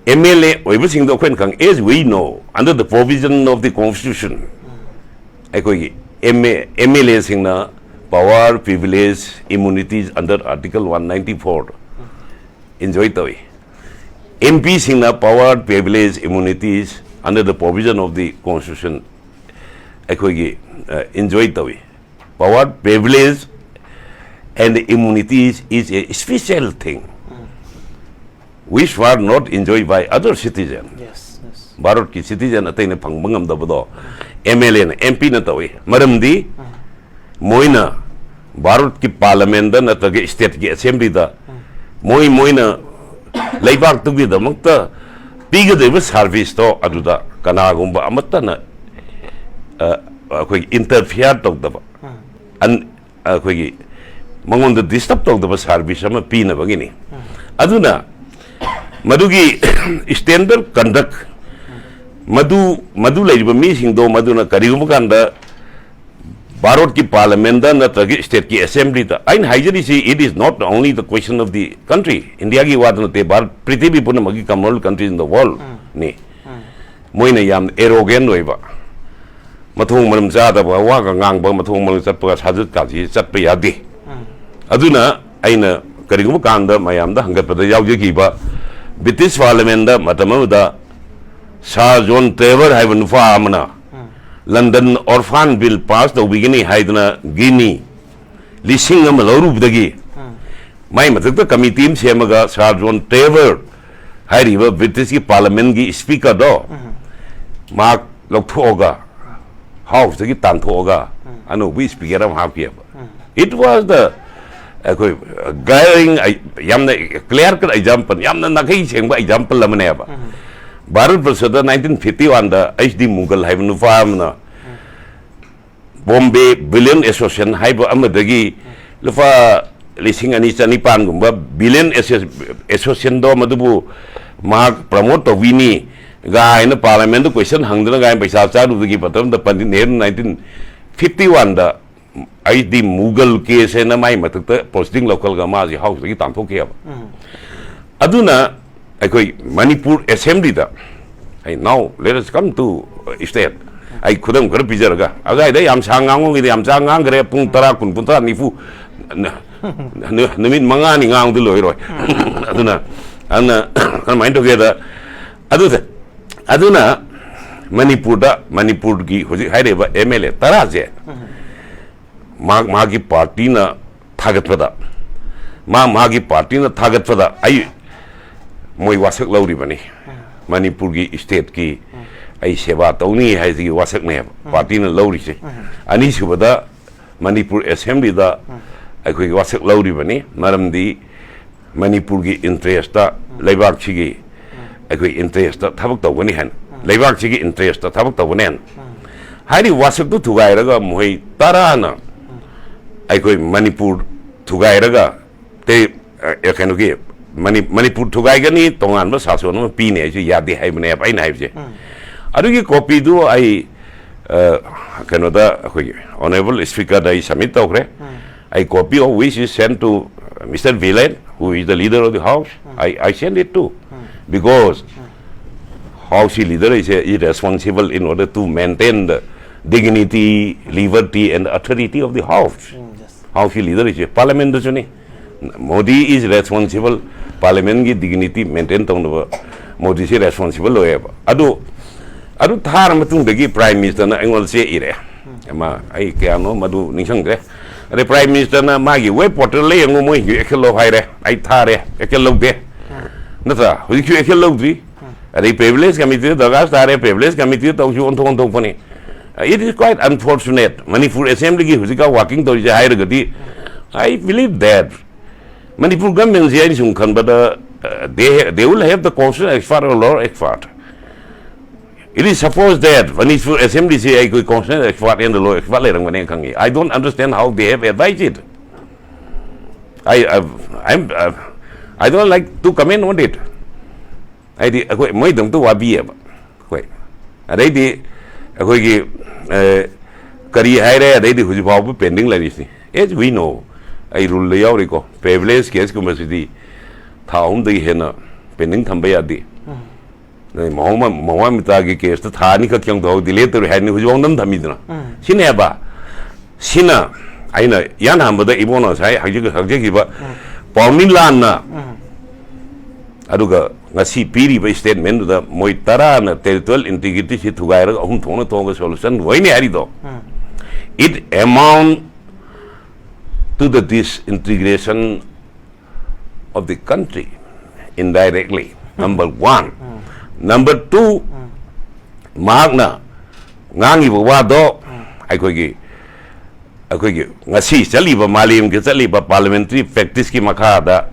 ꯑꯦꯝ ꯑꯦꯜ ꯑꯦ ꯑꯣꯏꯕꯁꯤꯡꯗꯣ ꯑꯩꯈꯣꯏꯅ ꯈꯪ, as we know, under the provision of the constitution, ꯑꯩꯈꯣꯏꯒꯤ M A, M L A ꯁꯤꯡꯅ power, privilege, immunities under Article one ninety four enjoy ꯇꯧꯏ. ꯑꯦꯝ ꯄꯤ ꯁꯤꯡꯅ power, privilege, immunities under the provision of the constitution ꯑꯩꯈꯣꯏꯒꯤ enjoy ꯇꯧꯏ. Power, privilege and immunities is a special thing which were not enjoyed by other citizen. Yes, yes. ꯚꯥꯔꯠꯀꯤ citizen ꯑꯇꯩꯅ ꯐꯪꯕ ꯉꯝꯗꯕꯗꯣ M L ꯑꯦꯅ, M ꯄꯤꯅ ꯇꯧꯏ. ꯃꯔꯝꯗꯤ ꯃꯣꯏꯅ ꯚꯥꯔꯠꯀꯤ parliament ꯗ ꯅꯠꯇ꯭ꯔꯒ state ꯀꯤ assembly ꯗ ꯃꯣꯏ, ꯃꯣꯏꯅ ꯂꯩꯕꯥꯛꯇꯨꯒꯤꯗꯃꯛꯇ ꯄꯤꯒꯗꯧꯔꯤꯕ service ꯇꯣ ꯑꯗꯨꯗ ꯀꯅꯥꯒꯨꯝꯕ ꯑꯃꯠꯇꯅ, ꯑ, ꯑꯩꯈꯣꯏ interfere ꯇꯧꯗꯕ, ꯑꯟ-, ꯑꯩꯈꯣꯏꯒꯤ ꯃꯉꯣꯟꯗ disturb ꯇꯧꯗꯕ service ꯑꯃ ꯄꯤꯅꯕꯒꯤꯅꯤ. ꯑꯗꯨꯅ ꯃꯗꯨꯒꯤ standard conduct, ꯃꯗꯨ, ꯃꯗꯨ ꯂꯩꯔꯤꯕ ꯃꯤꯁꯤꯡꯗꯣ, ꯃꯗꯨꯅ ꯀꯔꯤꯒꯨꯝꯕ ꯀꯥꯟꯗ ꯚꯥꯔꯠꯀꯤ parliament ꯗ ꯅꯠꯇ꯭ꯔꯒ state ꯀꯤ assembly ꯗ, ꯑꯩꯅ ꯍꯥꯏꯖꯔꯤꯁꯤ, it is not only the question of the country, ꯏꯟꯗꯤꯌꯥꯒꯤ ꯋꯥꯗ ꯅꯠꯇꯦ, ꯚꯥꯔꯠ, ꯄ꯭ꯔꯤꯊꯤꯕꯤ ꯄꯨꯝꯅꯃꯛꯀꯤ Commonwealth countries in the world ꯅꯤ. ꯃꯣꯏꯅ ꯌꯥꯝ arrogant ꯑꯣꯏꯕ, ꯃꯊꯣꯡ ꯃꯔꯝ ꯆꯥꯗꯕ ꯋꯥꯒ ꯉꯥꯡꯕ, ꯃꯊꯣꯡ ꯃꯔꯝ ꯆꯠꯄꯒ ꯁꯥꯖꯠꯀꯥꯁꯤ ꯆꯠꯄ ꯌꯥꯗꯦ. ꯑꯗꯨꯅ ꯑꯩꯅ ꯀꯔꯤꯒꯨꯝꯕ ꯀꯥꯟꯗ ꯃꯌꯥꯝꯗ ꯍꯪꯒꯠꯄꯗ ꯌꯥꯎꯖꯈꯤꯕ, ꯕ꯭ꯔꯤꯇꯤꯁ parliament ꯗ ꯃꯇꯝ ꯑꯃꯗ Sir John Trevor ꯍꯥꯏꯕ ꯅꯨꯄꯥ ꯑꯃꯅ London Orphan Bill pass ꯇꯧꯕꯤꯒꯅꯤ ꯍꯥꯏꯗꯨꯅ ꯒꯤꯅꯤ ꯂꯤꯁꯤꯡ ꯑꯃ ꯂꯧꯔꯨꯕꯗꯒꯤ, ꯃꯥꯏ ꯃꯊꯛꯇ committee ꯑꯃ ꯁꯦꯝꯃꯒ Sir John Trevor ꯍꯥꯏꯔꯤꯕ ꯕ꯭ꯔꯤꯇꯤꯁꯀꯤ parliament ꯀꯤ speaker ꯗꯣ ꯃꯍꯥꯛ ꯂꯧꯊꯣꯛꯑꯒ, house ꯇꯒꯤ ꯇꯥꯟꯊꯣꯛꯑꯒ ꯑꯅꯧꯕ speaker ꯑꯃ ꯍꯥꯞꯈꯤꯑꯕ. It was the ꯑꯩꯈꯣꯏ glaring, ꯌꯥꯝꯅ clear cut example, ꯌꯥꯝꯅ ꯅꯥꯈꯩ ꯁꯦꯡꯕ example ꯑꯃꯅꯦꯕ꯫ ꯚꯥꯔꯠ ꯕꯔꯁꯗ ꯅꯥꯏꯟꯇꯤꯟ ꯐꯤꯐꯇꯤ ꯋꯥꯟꯗ ꯑꯩꯆ ꯗꯤ ꯃꯨꯒꯜ ꯍꯥꯏꯕ ꯅꯨꯄꯥ ꯑꯃꯅ ꯕꯣꯝꯕꯦ ꯕꯤꯂꯤꯌꯟ ꯑꯦꯁꯣꯁꯤꯌꯦꯁꯟ ꯍꯥꯏꯕ ꯑꯃꯗꯒꯤ ꯂꯨꯄꯥ ꯂꯤꯁꯤꯡ ꯑꯅꯤ ꯆꯅꯤꯄꯥꯟꯒꯨꯝꯕ ꯕꯤꯂꯤꯌꯟ ꯑꯦꯁꯣꯁꯤꯌꯦꯁꯟꯗꯣ, ꯃꯗꯨꯕꯨ ꯃꯍꯥꯛ ꯄ꯭ꯔꯃꯣꯠ ꯇꯧꯕꯤꯅꯤ ꯒꯥꯏꯅ ꯄꯥꯔꯂꯤꯌꯥꯃꯦꯟꯗ ꯀꯣꯏꯁꯟ ꯍꯪꯗꯅ ꯒꯥꯏꯅ ꯄꯩꯁꯥ ꯆꯥꯔꯨꯕꯒꯤ ꯃꯇꯝꯗ ꯄꯟꯗꯤꯠ ꯅꯦꯍꯔꯨ ꯅꯥꯏꯟꯇꯤꯟ ꯐꯤꯐꯇꯤ ꯋꯥꯟꯗ ꯑꯩꯆ ꯗꯤ ꯃꯨꯒꯜ ꯀꯦꯁ ꯍꯥꯏꯅ ꯃꯥꯏ ꯃꯊꯛꯇ ꯄꯣꯁꯇꯤꯡ ꯂꯧꯈꯠꯂꯒ ꯃꯥꯁꯤ ꯍꯥꯎꯁꯇꯒꯤ ꯇꯥꯟꯊꯣꯛꯈꯤꯑꯕ꯫ ꯑꯗꯨꯅ ꯑꯩꯈꯣꯏ ꯃꯅꯤꯄꯨꯔ ꯑꯦꯁꯦꯝꯕ꯭ꯂꯤꯗ, ꯑꯩ, now let us come to state, ꯑꯩ ꯈꯨꯗꯝ ꯈꯔ ꯄꯤꯖꯔꯒ, ꯑꯗꯨꯋꯥꯏꯗ ꯌꯥꯝ ꯁꯥꯡ ꯉꯥꯡꯉꯨꯒꯤꯗꯤ ꯌꯥꯝ ꯁꯥꯡ ꯉꯥꯡꯈ꯭ꯔꯦ, ꯄꯨꯡ ꯇꯔꯥ, ꯀꯨꯟ, ꯀꯨꯟꯊ꯭ꯔꯥ, ꯅꯤꯐꯨ, ꯅ-, ꯅ-, ꯅꯨꯃꯤꯠ ꯃꯉꯥꯅꯤ ꯉꯥꯡꯕꯗꯤ ꯂꯣꯏꯔꯣꯏ꯫ ꯑꯗꯨꯅ, ꯑꯗꯨꯅ ꯀꯃꯥꯏꯅ ꯇꯧꯒꯦꯗ, ꯑꯗꯨꯗ, ꯑꯗꯨꯅ ꯃꯅꯤꯄꯨꯔꯗ, ꯃꯅꯤꯄꯨꯔꯒꯤ ꯍꯧꯖꯤꯛ ꯍꯥꯏꯔꯤꯕ ꯑꯦꯝ ꯑꯦꯜ ꯑꯦ ꯇꯔꯥꯁꯦ ꯃꯍꯥꯛ ꯃꯥꯒꯤ ꯄꯥꯔꯇꯤꯅ ꯊꯥꯒꯠꯄꯗ, ꯃꯥ ꯃꯥꯒꯤ ꯄꯥꯔꯇꯤꯅ ꯊꯥꯒꯠꯄꯗ ꯑꯩ, ꯃꯣꯏ ꯋꯥꯁꯛ ꯂꯧꯔꯤꯕꯅꯤ꯫ ꯃꯅꯤꯄꯨꯔꯒꯤ ꯁ꯭ꯇꯦꯠꯀꯤ ꯑꯩ ꯁꯦꯕꯥ ꯇꯧꯅꯤ ꯍꯥꯏꯁꯤꯒꯤ ꯋꯥꯁꯛꯅꯦꯕ ꯄꯥꯔꯇꯤꯅ ꯂꯧꯔꯤꯁꯦ꯫ ꯑꯅꯤꯁꯨꯕꯗ, ꯃꯅꯤꯄꯨꯔ ꯑꯦꯁꯦꯝꯕ꯭ꯂꯤꯗ ꯑꯩꯈꯣꯏꯒꯤ ꯋꯥꯁꯛ ꯂꯧꯔꯤꯕꯅꯤ, ꯃꯔꯝꯗꯤ ꯃꯅꯤꯄꯨꯔꯒꯤ ꯏꯟꯇꯔꯦꯁꯇ, ꯂꯩꯕꯥꯛꯁꯤꯒꯤ, ꯑꯩꯈꯣꯏ ꯏꯟꯇꯔꯦꯁꯇ ꯊꯕꯛ ꯇꯧꯒꯅꯤ ꯍꯥꯏꯅ, ꯂꯩꯕꯥꯛꯁꯤꯒꯤ ꯏꯟꯇꯔꯦꯁꯇ ꯊꯕꯛ ꯇꯧꯒꯅꯤ ꯍꯥꯏꯅ꯫ ꯍꯥꯏꯔꯤꯕ ꯋꯥꯁꯛꯇꯨ ꯊꯨꯒꯥꯏꯔꯒ ꯃꯈꯣꯏ ꯇꯔꯥꯅ ꯑꯩꯈꯣꯏ ꯃꯅꯤꯄꯨꯔ ꯊꯨꯒꯥꯏꯔꯒ ꯇꯦ-, ꯑ, ꯀꯩꯅꯣꯒꯤ ꯃꯅꯤ-, ꯃꯅꯤꯄꯨꯔ ꯊꯨꯒꯥꯏꯒꯅꯤ, ꯇꯣꯉꯥꯟꯕ ꯁꯥꯁꯣꯟ ꯑꯃ ꯄꯤꯅꯤ ꯍꯥꯏꯁꯨ ꯌꯥꯗꯦ ꯍꯥꯏꯕꯅꯦꯕ ꯑꯩꯅ ꯍꯥꯏꯕꯁꯦ꯫ ꯑꯗꯨꯒꯤ ꯀꯣꯄꯤꯗꯨ ꯑꯩ, ꯑ, ꯀꯩꯅꯣꯗ, ꯑꯩꯈꯣꯏꯒꯤ honourable speakerꯗ ꯑꯩ submit ꯇꯧꯈ꯭ꯔꯦ꯫ ꯑꯩ copy of which is sent to Mister Villain, who is the leader of the house. I, I send it to, because house leader is, is responsible in order to maintain the dignity, liberty and authority of the house. House leader is, parliamentꯗꯁꯨꯅꯤ꯫ Modi is responsible, parliamentꯀꯤ dignity maintain ꯇꯧꯅꯕ ꯃꯣꯗꯤꯁꯤ responsible ꯑꯣꯏꯌꯦꯕ꯫ ꯑꯗꯨ, ꯑꯗꯨ ꯊꯥꯔ ꯃꯇꯨꯡꯗꯒꯤ Prime Ministerꯅ ꯑꯩꯉꯣꯟꯗ ꯆꯦ ꯏꯔꯛꯑꯦ꯫ ꯑꯃ, ꯑꯩ ꯀꯌꯥꯅꯣ ꯃꯗꯨ ꯅꯤꯡꯁꯤꯡꯗ꯭ꯔꯦ꯫ ꯑꯗꯩ Prime Ministerꯅ ꯃꯥꯒꯤ web portalꯗ ꯌꯦꯡꯉꯨ, ꯃꯣꯏ action ꯂꯧ ꯍꯥꯏꯔꯦ꯫ ꯑꯩ ꯊꯥꯔꯦ, action ꯂꯧꯗꯦ꯫ ꯅꯠꯇ꯭ꯔꯥ? ꯍꯧꯖꯤꯛꯁꯨ action ꯂꯧꯗ꯭ꯔꯤ꯫ ꯑꯗꯩ Privilege Committeeꯗ ꯗꯔꯀꯥꯔ ꯇꯥꯔꯦ, Privilege Committeeꯗ ꯇꯧꯁꯨ ꯑꯣꯟꯊꯣꯛ ꯑꯣꯟꯊꯣꯛꯄꯅꯤ꯫ It is quite unfortunate꯫ Manipur Assemblyꯒꯤ ꯍꯧꯖꯤꯛꯀꯥꯟ working ꯇꯧꯔꯤꯁꯦ ꯍꯥꯏꯔꯒꯗꯤ, I believe that Manipur government ꯁꯤ ꯑꯩꯅ ꯁꯨꯝ ꯈꯟꯕꯗ, uh, they, they will have the constitutional expert or law expert. It is supposed that Manipur Assembly ꯁꯤ ꯑꯩꯈꯣꯏ constitutional expert and law expert ꯂꯩꯔꯝꯒꯅꯤ ꯈꯪꯉꯤ. I don't understand how they have advised it. I, I, I'm, uh, I don't like to comment on it. ꯍꯥꯏꯗꯤ ꯑꯩꯈꯣꯏ ꯃꯣꯏꯗꯃꯛꯇ ꯋꯥꯕꯤꯌꯦꯕ ꯑꯩꯈꯣꯏ꯫ ꯑꯗꯩꯗꯤ ꯑꯩꯈꯣꯏꯒꯤ, ꯑ, ꯀꯔꯤ ꯍꯥꯏꯔꯦ, ꯑꯗꯩꯗꯤ ꯍꯧꯖꯤꯛ ꯐꯥꯎꯕ pending ꯂꯩꯔꯤꯁꯤ, as we know, ꯑꯩ rule ꯗ ꯌꯥꯎꯔꯤꯀꯣ, frivolous case ꯀꯨꯝꯕꯁꯤꯗꯤ ꯊꯥ ꯑꯍꯨꯝꯗꯒꯤ ꯍꯦꯟꯅ pending ꯊꯝꯕ ꯌꯥꯗꯦ꯫ ꯎꯝ꯫ ꯅꯣꯏ ꯃꯍꯣꯡꯃ-, ꯃꯍꯣꯡꯃ ꯃꯤꯇꯥꯒꯤ case ꯇ ꯊꯥ ꯑꯅꯤꯈꯛ ꯌꯧꯗꯧ delay ꯇꯧꯔꯦ ꯍꯥꯏꯅꯤ, ꯍꯧꯖꯤꯛ ꯐꯥꯎ ꯑꯗꯨꯝ ꯊꯝꯃꯤꯗꯅ꯫ ꯎꯝ꯫ ꯁꯤꯅꯦꯕ, ꯁꯤꯅ ꯑꯩꯅ ꯏꯍꯥꯟ ꯍꯥꯟꯕꯗ ꯏꯕꯣꯅ ꯉꯁꯥꯏ ꯍꯧꯖꯤꯛ ꯍꯧꯖꯤꯛꯈꯤꯕ ꯎꯝ꯫ ꯄꯥꯎꯅꯤꯂꯥꯟꯅ, ꯎꯝ꯫ ꯑꯗꯨꯒ ꯉꯁꯤ ꯄꯤꯔꯤꯕ statement ꯗꯨꯗ ꯃꯣꯏ ꯇꯔꯥꯅ territorial integrity ꯁꯤ ꯊꯨꯒꯥꯏꯔꯒ ꯑꯍꯨꯝ ꯊꯣꯛꯅ ꯊꯣꯛꯑꯒ solution ꯑꯣꯏꯅꯤ ꯍꯥꯏꯔꯤꯗꯣ, ꯎꯝ꯫ It amount to the disintegration of the country indirectly, number one. Um. Number two, ꯎꯝ꯫ ꯃꯍꯥꯛꯅ ꯉꯥꯡꯉꯤꯕ ꯋꯥꯗꯣ ꯎꯝ꯫ ꯑꯩꯈꯣꯏꯒꯤ, ꯑꯩꯈꯣꯏꯒꯤ ꯉꯁꯤ ꯆꯠꯂꯤꯕ, ꯃꯥꯂꯦꯝꯒꯤ ꯆꯠꯂꯤꯕ parliamentary practice ꯀꯤ ꯃꯈꯥꯗ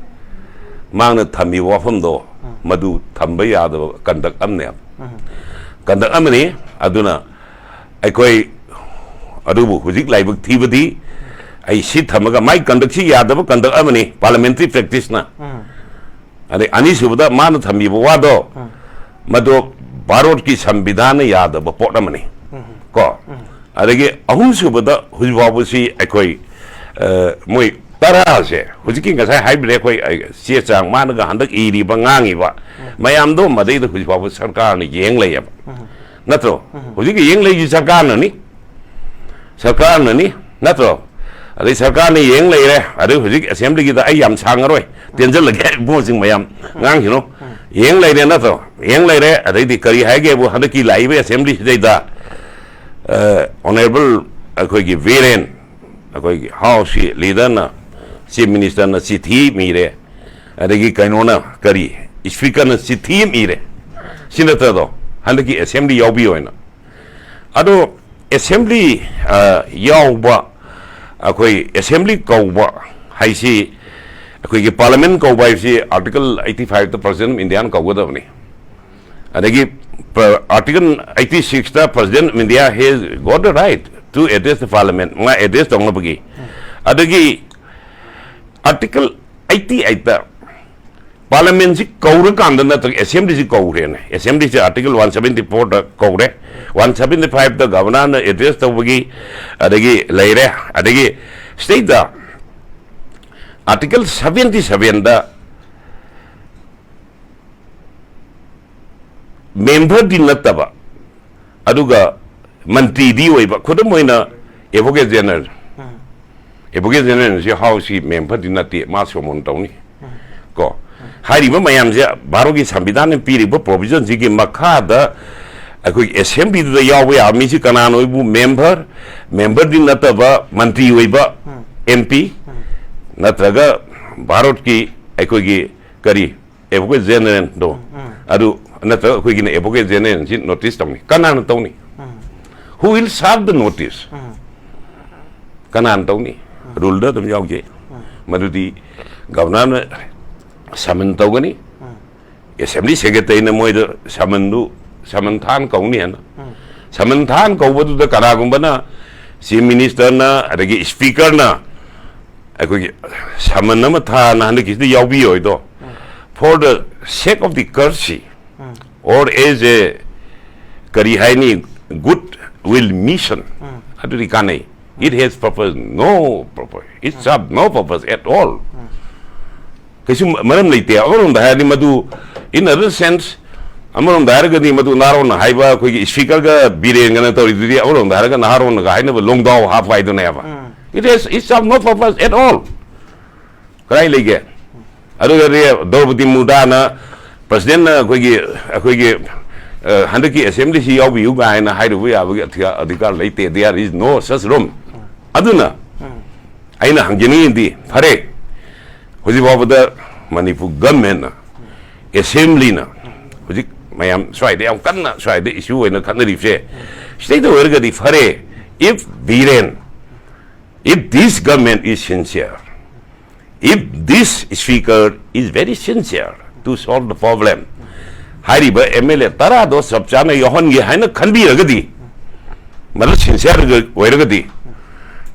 ꯃꯍꯥꯛꯅ ꯊꯝꯃꯤꯕ ꯋꯥꯐꯝꯗꯣ, ꯎꯝ꯫ ꯃꯗꯨ ꯊꯝꯕ ꯌꯥꯗꯕ conduct ꯑꯃꯅꯦꯕ꯫ ꯎꯝ꯫ Conduct ꯑꯃꯅꯤ꯫ ꯑꯗꯨꯅ ꯑꯩꯈꯣꯏ ꯑꯗꯨꯕꯨ ꯍꯧꯖꯤꯛ ꯂꯥꯏꯕꯛ ꯊꯤꯕꯗꯤ, ꯑꯩ ꯁꯤ ꯊꯝꯃꯒ, ꯃꯥꯏ conduct ꯁꯤ ꯌꯥꯗꯕ conduct ꯑꯃꯅꯤ, parliamentary practice ꯅ꯫ ꯎꯝ꯫ ꯑꯗꯩ ꯑꯅꯤꯁꯨꯕꯗ ꯃꯥꯅ ꯊꯝꯕꯤꯕ ꯋꯥꯗꯣ, ꯎꯝ꯫ ꯃꯗꯨ ꯚꯥꯔꯠꯀꯤ ꯁꯪꯕꯤꯙꯥꯟꯅ ꯌꯥꯗꯕ ꯄꯣꯠ ꯑꯃꯅꯤ꯫ ꯎꯝ꯫ ꯀꯣ? ꯎꯝ꯫ ꯑꯗꯒꯤ ꯑꯍꯨꯝꯁꯨꯕꯗ ꯍꯧꯖꯤꯛ ꯐꯥꯎꯕꯁꯤ ꯑꯩꯈꯣꯏ, ꯑ, ꯃꯣꯏ ꯇꯔꯥꯁꯦ, ꯍꯧꯖꯤꯛꯀꯤ ꯉꯁꯥꯏ ꯍꯥꯏꯕꯤꯔꯦ ꯑꯩꯈꯣꯏ, ꯑ, ꯆꯦ ꯆꯥꯡ ꯃꯥꯅꯒ ꯍꯟꯗꯛ ꯏꯔꯤꯕ, ꯉꯥꯡꯉꯤꯕ ꯎꯝ꯫ ꯃꯌꯥꯝꯗꯣ, ꯃꯗꯩꯗ ꯍꯧꯖꯤꯛ ꯐꯥꯎꯕ ꯁꯔꯀꯥꯔꯅ ꯌꯦꯡ ꯂꯩꯌꯦꯕ꯫ ꯎꯝ꯫ ꯅꯠꯇ꯭ꯔꯣ? ꯎꯝ꯫ ꯍꯧꯖꯤꯛꯀꯤ ꯌꯦꯡ ꯂꯩꯔꯤꯁꯤ ꯁꯔꯀꯥꯔꯅꯅꯤ꯫ ꯁꯔꯀꯥꯔꯅꯅꯤ, ꯅꯠꯇ꯭ꯔꯣ? ꯑꯗꯩ ꯁꯔꯀꯥꯔꯅ ꯌꯦꯡ ꯂꯩꯔꯦ, ꯑꯗꯩ ꯍꯧꯖꯤꯛ assembly ꯒꯤꯗ ꯑꯩ ꯌꯥꯝ ꯁꯥꯡꯉꯔꯣꯏ, ꯇꯦꯟꯖꯜꯂꯒꯦ, ꯏꯕꯨꯡꯉꯣꯁꯤꯡ ꯃꯌꯥꯝ ꯉꯥꯡꯈꯤꯅꯨ꯫ ꯌꯦꯡ ꯂꯩꯔꯦ, ꯅꯠꯇ꯭ꯔꯣ? ꯌꯦꯡ ꯂꯩꯔꯦ, ꯑꯗꯩꯗꯤ ꯀꯔꯤ ꯍꯥꯏꯒꯦꯕꯨ, ꯍꯟꯗꯛꯀꯤ ꯂꯥꯛꯏꯕ assembly ꯁꯤꯗꯩꯗ, ꯑ, honourable ꯑꯩꯈꯣꯏꯒꯤ ꯕꯤꯔꯦꯟ, ꯑꯩꯈꯣꯏꯒꯤ House ꯀꯤ leader ꯅ, Chief Minister ꯅ ꯆꯤꯊꯤ ꯏꯔꯦ, ꯑꯗꯒꯤ ꯀꯩꯅꯣꯅ ꯀꯔꯤ, Speaker ꯅ ꯆꯤꯊꯤ ꯑꯃ ꯏꯔꯦ, ꯁꯤ ꯅꯠꯇ꯭ꯔꯗꯣ? ꯍꯟꯗꯛꯀꯤ assembly ꯌꯥꯎꯕꯤꯌꯣ ꯍꯥꯏꯅ꯫ ꯑꯗꯣ assembly, ꯑ, ꯌꯥꯎꯕ, ꯑꯩꯈꯣꯏ assembly ꯀꯧꯕ ꯍꯥꯏꯁꯤ, ꯑꯩꯈꯣꯏꯒꯤ parliament ꯀꯧꯕ ꯍꯥꯏꯕꯁꯤ Article eighty five ꯇ President of India ꯅ ꯀꯧꯒꯗꯕꯅꯤ꯫ ꯑꯗꯒꯤ Article eighty six ꯇ President of India has got the right to address the parliament, ꯃꯥ address ꯇꯧꯅꯕꯒꯤ꯫ ꯑꯗꯒꯤ Article eighty eight ꯇ parliament ꯁꯤ ꯀꯧꯔꯀꯥꯟꯗ ꯅꯠꯇ꯭ꯔꯒ assembly ꯁꯤ ꯀꯧꯈ꯭ꯔꯦꯅꯦ꯫ Assembly ꯁꯤ Article one seventy four ꯗ ꯀꯧꯔꯦ, one seventy five ꯇ Governor ꯅ address ꯇꯧꯕꯒꯤ ꯑꯗꯒꯤ ꯂꯩꯔꯦ, ꯑꯗꯒꯤ state ꯇ Article seventy seven ꯗ member ꯗꯤ ꯅꯠꯇꯕ, ꯑꯗꯨꯒ ꯃꯟꯇ꯭ꯔꯤꯗꯤ ꯑꯣꯏꯕ, ꯈꯨꯗꯝ ꯑꯣꯏꯅ Advocate General꯫ Advocate General ꯁꯤ House ꯀꯤ member ꯗꯤ ꯅꯠꯇꯦ, ꯃꯥ summon ꯇꯧꯅꯤ꯫ ꯀꯣ, ꯍꯥꯏꯔꯤꯕ ꯃꯌꯥꯝꯁꯦ ꯚꯥꯔꯠꯀꯤ ꯁꯪꯕꯤꯙꯥꯟꯅ ꯄꯤꯔꯤꯕ provision ꯁꯤꯒꯤ ꯃꯈꯥꯗ ꯑꯩꯈꯣꯏꯒꯤ assembly ꯗꯨꯗ ꯌꯥꯎꯕ ꯌꯥꯕ ꯃꯤꯁꯤ ꯀꯅꯥꯅꯣ ꯍꯥꯏꯕꯨ member, member ꯗꯤ ꯅꯠꯇꯕ ꯃꯟꯇ꯭ꯔꯤ ꯑꯣꯏꯕ M P ꯅꯠꯇ꯭ꯔꯒ ꯚꯥꯔꯠꯀꯤ ꯑꯩꯈꯣꯏꯒꯤ ꯀꯔꯤ Advocate General ꯗꯣ, ꯑꯗꯨ ꯅꯠꯇ꯭ꯔꯒ ꯑꯩꯈꯣꯏꯒꯤꯅ Advocate General ꯁꯤ notice ꯇꯧꯅꯤ꯫ ꯀꯅꯥꯅ ꯇꯧꯅꯤ? Who will serve the notice? ꯀꯅꯥꯅ ꯇꯧꯅꯤ? Rule ꯗ ꯑꯗꯨꯝ ꯌꯥꯎꯖꯩ꯫ ꯃꯗꯨꯗꯤ Governor ꯅ summon ꯇꯧꯒꯅꯤ, Assembly Secretary ꯅ ꯃꯣꯏꯗ summon ꯗꯨ, summon ꯊꯥꯅ ꯀꯧꯅꯤ ꯍꯥꯏꯅ꯫ Summon ꯊꯥꯅ ꯀꯧꯕꯗꯨꯗ ꯀꯅꯥꯒꯨꯝꯕꯅ Chief Minister ꯅ, ꯑꯗꯒꯤ Speaker ꯅ ꯑꯩꯈꯣꯏꯒꯤ summon ꯑꯃ ꯊꯥꯅ ꯍꯟꯗꯛꯀꯤꯁꯤꯗ ꯌꯥꯎꯕꯤꯌꯣꯏꯗꯣ, for the sake of the courtesy or as a, ꯀꯔꯤ ꯍꯥꯏꯅꯤ, good will mission, ꯑꯗꯨꯗꯤ ꯀꯥꯟꯅꯩ꯫ It has purpose, no purpose, it serve no purpose at all. ꯀꯩꯁꯨ ꯃꯔꯝ ꯂꯩꯇꯦ꯫ ꯑꯃꯔꯣꯝꯗ ꯍꯥꯏꯔꯗꯤ ꯃꯗꯨ, in other sense, ꯑꯃꯔꯣꯝꯗ ꯍꯥꯏꯔꯒꯗꯤ ꯃꯗꯨ ꯅꯍꯥꯔꯣꯟꯅ ꯍꯥꯏꯕ ꯑꯩꯈꯣꯏꯒꯤ Speaker ꯒ ꯕꯤꯔꯦꯟꯒꯅ ꯇꯧꯔꯤꯗꯨꯗꯤ, ꯑꯃꯔꯣꯝꯗ ꯍꯥꯏꯔꯒ ꯅꯍꯥꯔꯣꯟꯅꯒ ꯍꯥꯏꯅꯕ ꯂꯣꯡꯗꯥꯎ ꯍꯥꯞꯄ ꯍꯥꯏꯗꯨꯅꯦꯕ꯫ It has, it serve no purpose at all. ꯀꯗꯥꯏ ꯂꯩꯒꯦ? ꯑꯗꯨꯒꯗꯤ ꯗ꯭ꯔꯧꯄꯗꯤ ꯃꯨꯔꯃꯨꯅ, President ꯅ ꯑꯩꯈꯣꯏꯒꯤ, ꯑꯩꯈꯣꯏꯒꯤ, ꯑ, ꯍꯟꯗꯛꯀꯤ assembly ꯁꯤ ꯌꯥꯎꯕꯤꯌꯨ ꯀꯥꯏꯅ ꯍꯥꯏꯔꯨꯕ ꯌꯥꯕꯒꯤ ꯑꯙꯤꯀꯥ-, ꯑꯙꯤꯀꯥꯔ ꯂꯩꯇꯦ꯫ There is no such room. ꯑꯗꯨꯅ ꯑꯩꯅ ꯍꯪꯖꯅꯤꯡꯉꯤꯗꯤ, ꯐꯔꯦ, ꯍꯧꯖꯤꯛ ꯐꯥꯎꯕꯗ ꯃꯅꯤꯄꯨꯔ government ꯅ, assembly ꯅ, ꯍꯧꯖꯤꯛ ꯃꯌꯥꯝ ꯁ꯭ꯋꯥꯏꯗ ꯌꯥꯝ ꯀꯟꯅ ꯁ꯭ꯋꯥꯏꯗ issue ꯑꯣꯏꯅ ꯈꯠꯅꯔꯤꯕꯁꯦ, ꯁꯤꯗꯩꯗ ꯑꯣꯏꯔꯒꯗꯤ ꯐꯔꯦ, if Biren If this government is sincere, if this speaker is very sincere to solve the problem, ꯍꯥꯏꯔꯤꯕ ꯑꯦꯝ ꯑꯦꯜ ꯑꯦ ꯇꯔꯥꯗꯣ ꯆꯞ ꯆꯥꯅ ꯌꯥꯎꯍꯟꯒꯦ ꯍꯥꯏꯅ ꯈꯟꯕꯤꯔꯒꯗꯤ, ꯃꯗꯨ ꯁꯤꯟꯁꯤꯌꯔ ꯑꯣꯏꯔꯒꯗꯤ,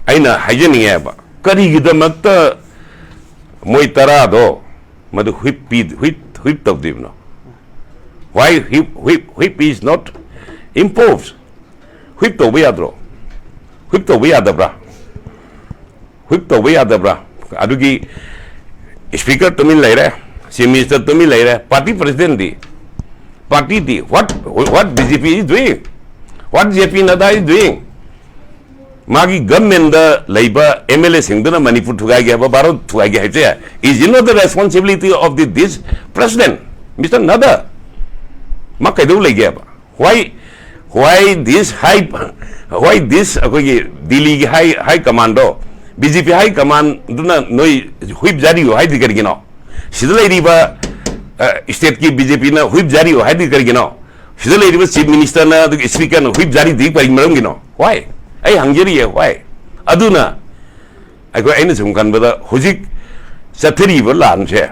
ꯑꯩꯅ ꯍꯥꯏꯖꯅꯤꯡꯉꯦꯕ, ꯀꯔꯤꯒꯤꯗꯃꯛꯇ ꯃꯣꯏ ꯇꯔꯥꯗꯣ ꯃꯗꯨ ꯍꯨꯏꯞ ꯄꯤ, ꯍꯨꯏꯞ, ꯍꯨꯏꯞ ꯇꯧꯗ꯭ꯔꯤꯕꯅꯣ? Why whip, whip, whip is not imposed? Whip ꯇꯧꯕ ꯌꯥꯗ꯭ꯔꯣ? ꯍꯨꯏꯞ ꯇꯧꯕ ꯌꯥꯗꯕ꯭ꯔꯥ? ꯍꯨꯏꯞ ꯇꯧꯕ ꯌꯥꯗꯕ꯭ꯔꯥ? ꯑꯗꯨꯒꯤ ꯁ꯭ꯄꯤꯀꯔ ꯇꯨꯃꯤꯟ ꯂꯩꯔꯦ, ꯆꯤꯐ ꯃꯤꯅꯤꯁꯇꯔ ꯇꯨꯃꯤꯟ ꯂꯩꯔꯦ, party ꯄ꯭ꯔꯁꯤꯗꯦꯟꯗꯤ, ꯄꯥꯔꯇꯤꯗꯤ, what, what B J P is doing? What J P Nadda is doing? ꯃꯥꯒꯤ ꯒꯚꯔꯟꯃꯦꯟꯗ ꯂꯩꯕ ꯑꯦꯝ ꯑꯦꯜ ꯑꯦꯁꯤꯡꯗꯨꯅ ꯃꯅꯤꯄꯨꯔ ꯊꯨꯒꯥꯏꯒꯦ ꯍꯥꯏꯕ, ꯚꯥꯔꯠ ꯊꯨꯒꯥꯏꯒꯦ ꯍꯥꯏꯕꯁꯦ, is it not the responsibility of the, this president, Mister Nadda? ꯃꯥ ꯀꯩꯗꯧ ꯂꯩꯒꯦꯕ? Why, why this high, why this ꯑꯩꯈꯣꯏꯒꯤ ꯗꯤꯜꯂꯤꯒꯤ ꯍꯥꯏ, ꯍꯥꯏ commando, B J ꯄꯤ ꯍꯥꯏ ꯀꯃꯥꯟꯗꯨꯅ ꯅꯣꯏ whip ꯖꯥꯔꯤꯌꯨ ꯍꯥꯏꯗꯤ ꯀꯔꯤꯒꯤꯅꯣ? ꯁꯤꯗ ꯂꯩꯔꯤꯕ, ꯑ, ꯁ꯭ꯇꯦꯠꯀꯤ ꯕꯤ ꯖꯦ ꯄꯤꯅ ꯍꯨꯏꯞ ꯖꯥꯔꯤꯌꯨ ꯍꯥꯏꯗꯤ ꯀꯔꯤꯒꯤꯅꯣ? ꯁꯤꯗ ꯂꯩꯔꯤꯕ ꯆꯤꯐ ꯃꯤꯅꯤꯁꯇꯔꯅ, ꯑꯗꯨꯒ ꯁ꯭ꯄꯤꯀꯔꯅ ꯍꯨꯏꯞ ꯖꯥꯔꯤꯗꯤ ꯀꯔꯤ ꯃꯔꯝꯒꯤꯅꯣ? Why? ꯑꯩ ꯍꯪꯖꯔꯤꯌꯦ, why? ꯑꯗꯨꯅ ꯑꯩꯈꯣꯏ, ꯑꯩꯅ ꯁꯨꯝ ꯈꯟꯕꯗ, ꯍꯧꯖꯤꯛ ꯆꯠꯊꯔꯤꯕ ꯂꯥꯟꯁꯦ,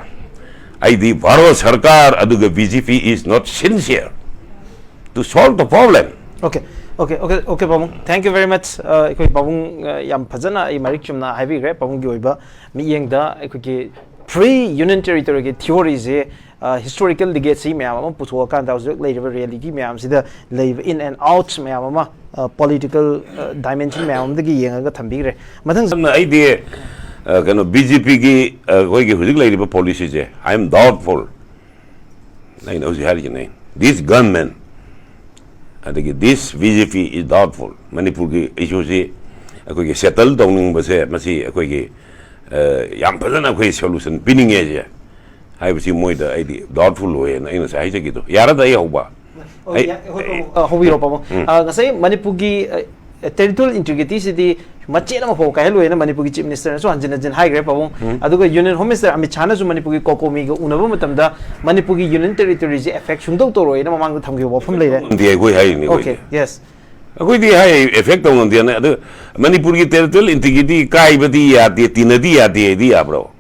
ꯑꯩꯗꯤ ꯚꯥꯔꯠ ꯁꯔꯀꯥꯔ ꯑꯗꯨꯒ B J P is not sincere to solve the problem. Okay, okay, okay, okay, ꯄꯥꯕꯨꯡ, thank you very much. ꯑ, ꯑꯩꯈꯣꯏ ꯄꯥꯕꯨꯡ, ꯑ, ꯌꯥꯝ ꯐꯖꯅ ꯑꯩ ꯃꯔꯤꯛ ꯆꯨꯝꯅ ꯍꯥꯏꯕꯤꯈ꯭ꯔꯦ꯫ ꯄꯥꯕꯨꯡꯒꯤ ꯑꯣꯏꯕ ꯃꯤꯠꯌꯦꯡꯗ ꯑꯩꯈꯣꯏꯒꯤ free union territoryꯒꯤ theoryꯁꯦ, ꯑ, historical legacy ꯃꯌꯥꯝ ꯑꯃ ꯄꯨꯊꯣꯛꯑꯀꯥꯟꯗ, ꯍꯧꯖꯤꯛ ꯂꯩꯔꯤꯕ reality ꯃꯌꯥꯝꯁꯤꯗ ꯂꯩꯔꯤꯕ in and outs ꯃꯌꯥꯝ ꯑꯃ, ꯑ, political, ꯑ, dimension ꯃꯌꯥꯝ ꯑꯃꯗꯒꯤ ꯌꯦꯡꯉꯒ ꯊꯝꯕꯤꯈ꯭ꯔꯦ꯫ ꯃꯊꯪ ꯑꯗꯨꯅ ꯑꯩꯗꯤ, ꯑ, ꯀꯩꯅꯣ, B J Pꯒꯤ, ꯑ, ꯑꯩꯈꯣꯏꯒꯤ ꯍꯧꯖꯤꯛ ꯂꯩꯔꯤꯕ policyꯁꯦ, I am doubtful. ꯑꯩꯅ ꯍꯧꯖꯤꯛ ꯍꯥꯏꯔꯤꯁꯤꯅꯦ, this government, ꯑꯗꯒꯤ this B J P is doubtful. ꯃꯅꯤꯄꯨꯔꯒꯤ issueꯁꯤ ꯑꯩꯈꯣꯏꯒꯤ settle ꯇꯧꯅꯤꯡꯕꯁꯦ, ꯃꯁꯤ ꯑꯩꯈꯣꯏꯒꯤ, ꯑ, ꯌꯥꯝ ꯐꯖꯅ ꯑꯩꯈꯣꯏ solution ꯄꯤꯅꯤꯡꯉꯦꯁꯦ ꯍꯥꯏꯕꯁꯤ ꯃꯣꯏꯗ ꯑꯩꯗꯤ doubtful ꯑꯣꯏꯌꯦꯅ ꯑꯩ ꯉꯁꯥꯏ ꯍꯥꯏꯖꯈꯤꯗꯣ꯫ ꯌꯥꯔꯗ ꯑꯩ ꯍꯧꯕ? ꯑꯩ, ꯑꯩ, ꯑ, ꯍꯧꯕꯤꯔꯣ, ꯄꯥꯕꯨꯡ꯫ ꯑ, ꯉꯁꯥꯏ ꯃꯅꯤꯄꯨꯔꯒꯤ, ꯑ, territorial integrityꯁꯤꯗꯤ ꯃꯆꯦꯠ ꯑꯃ ꯐꯥꯎ ꯀꯥꯏꯍꯜꯂꯣꯏꯅ ꯃꯅꯤꯄꯨꯔꯒꯤ Chief Ministerꯅꯁꯨ ꯍꯟꯖꯤꯟ ꯍꯟꯖꯤꯟ ꯍꯥꯏꯈ꯭ꯔꯦ, ꯄꯥꯕꯨꯡ꯫ ꯑꯗꯨꯒ Union Home Minister ꯑꯃꯤꯠ ꯁꯥꯍꯅꯁꯨ ꯃꯅꯤꯄꯨꯔꯒꯤ COCOMIꯒ ꯎꯅꯕ ꯃꯇꯝꯗ ꯃꯅꯤꯄꯨꯔꯒꯤ union territoryꯁꯦ affect ꯁꯨꯡꯇꯧ ꯇꯧꯔꯣꯏꯅ ꯃꯃꯥꯡꯗ ꯊꯝꯈꯤꯕ ꯋꯥꯐꯝ ꯂꯩꯔꯦ꯫ ꯗꯤ ꯑꯩꯈꯣꯏ ꯍꯥꯏꯔꯤꯅꯤ, ꯑꯩꯈꯣꯏꯗꯤ꯫ Okay, yes. ꯑꯩꯈꯣꯏꯗꯤ ꯍꯥꯏ ꯑꯦꯐꯦꯛ ꯇꯧꯅꯗꯦꯅꯦ꯫ ꯑꯗꯨ ꯃꯅꯤꯄꯨꯔꯒꯤ ꯇꯦꯔꯤꯇꯣꯔꯤꯌꯦꯜ ꯏꯟꯇꯤꯒ꯭ꯔꯤꯇꯤ ꯀꯥꯏꯕꯗꯤ ꯌꯥꯗꯦ, ꯇꯤꯟꯅꯗꯤ ꯌꯥꯗꯦ ꯍꯥꯏꯗꯤ ꯌꯥꯕ꯭ꯔꯣ?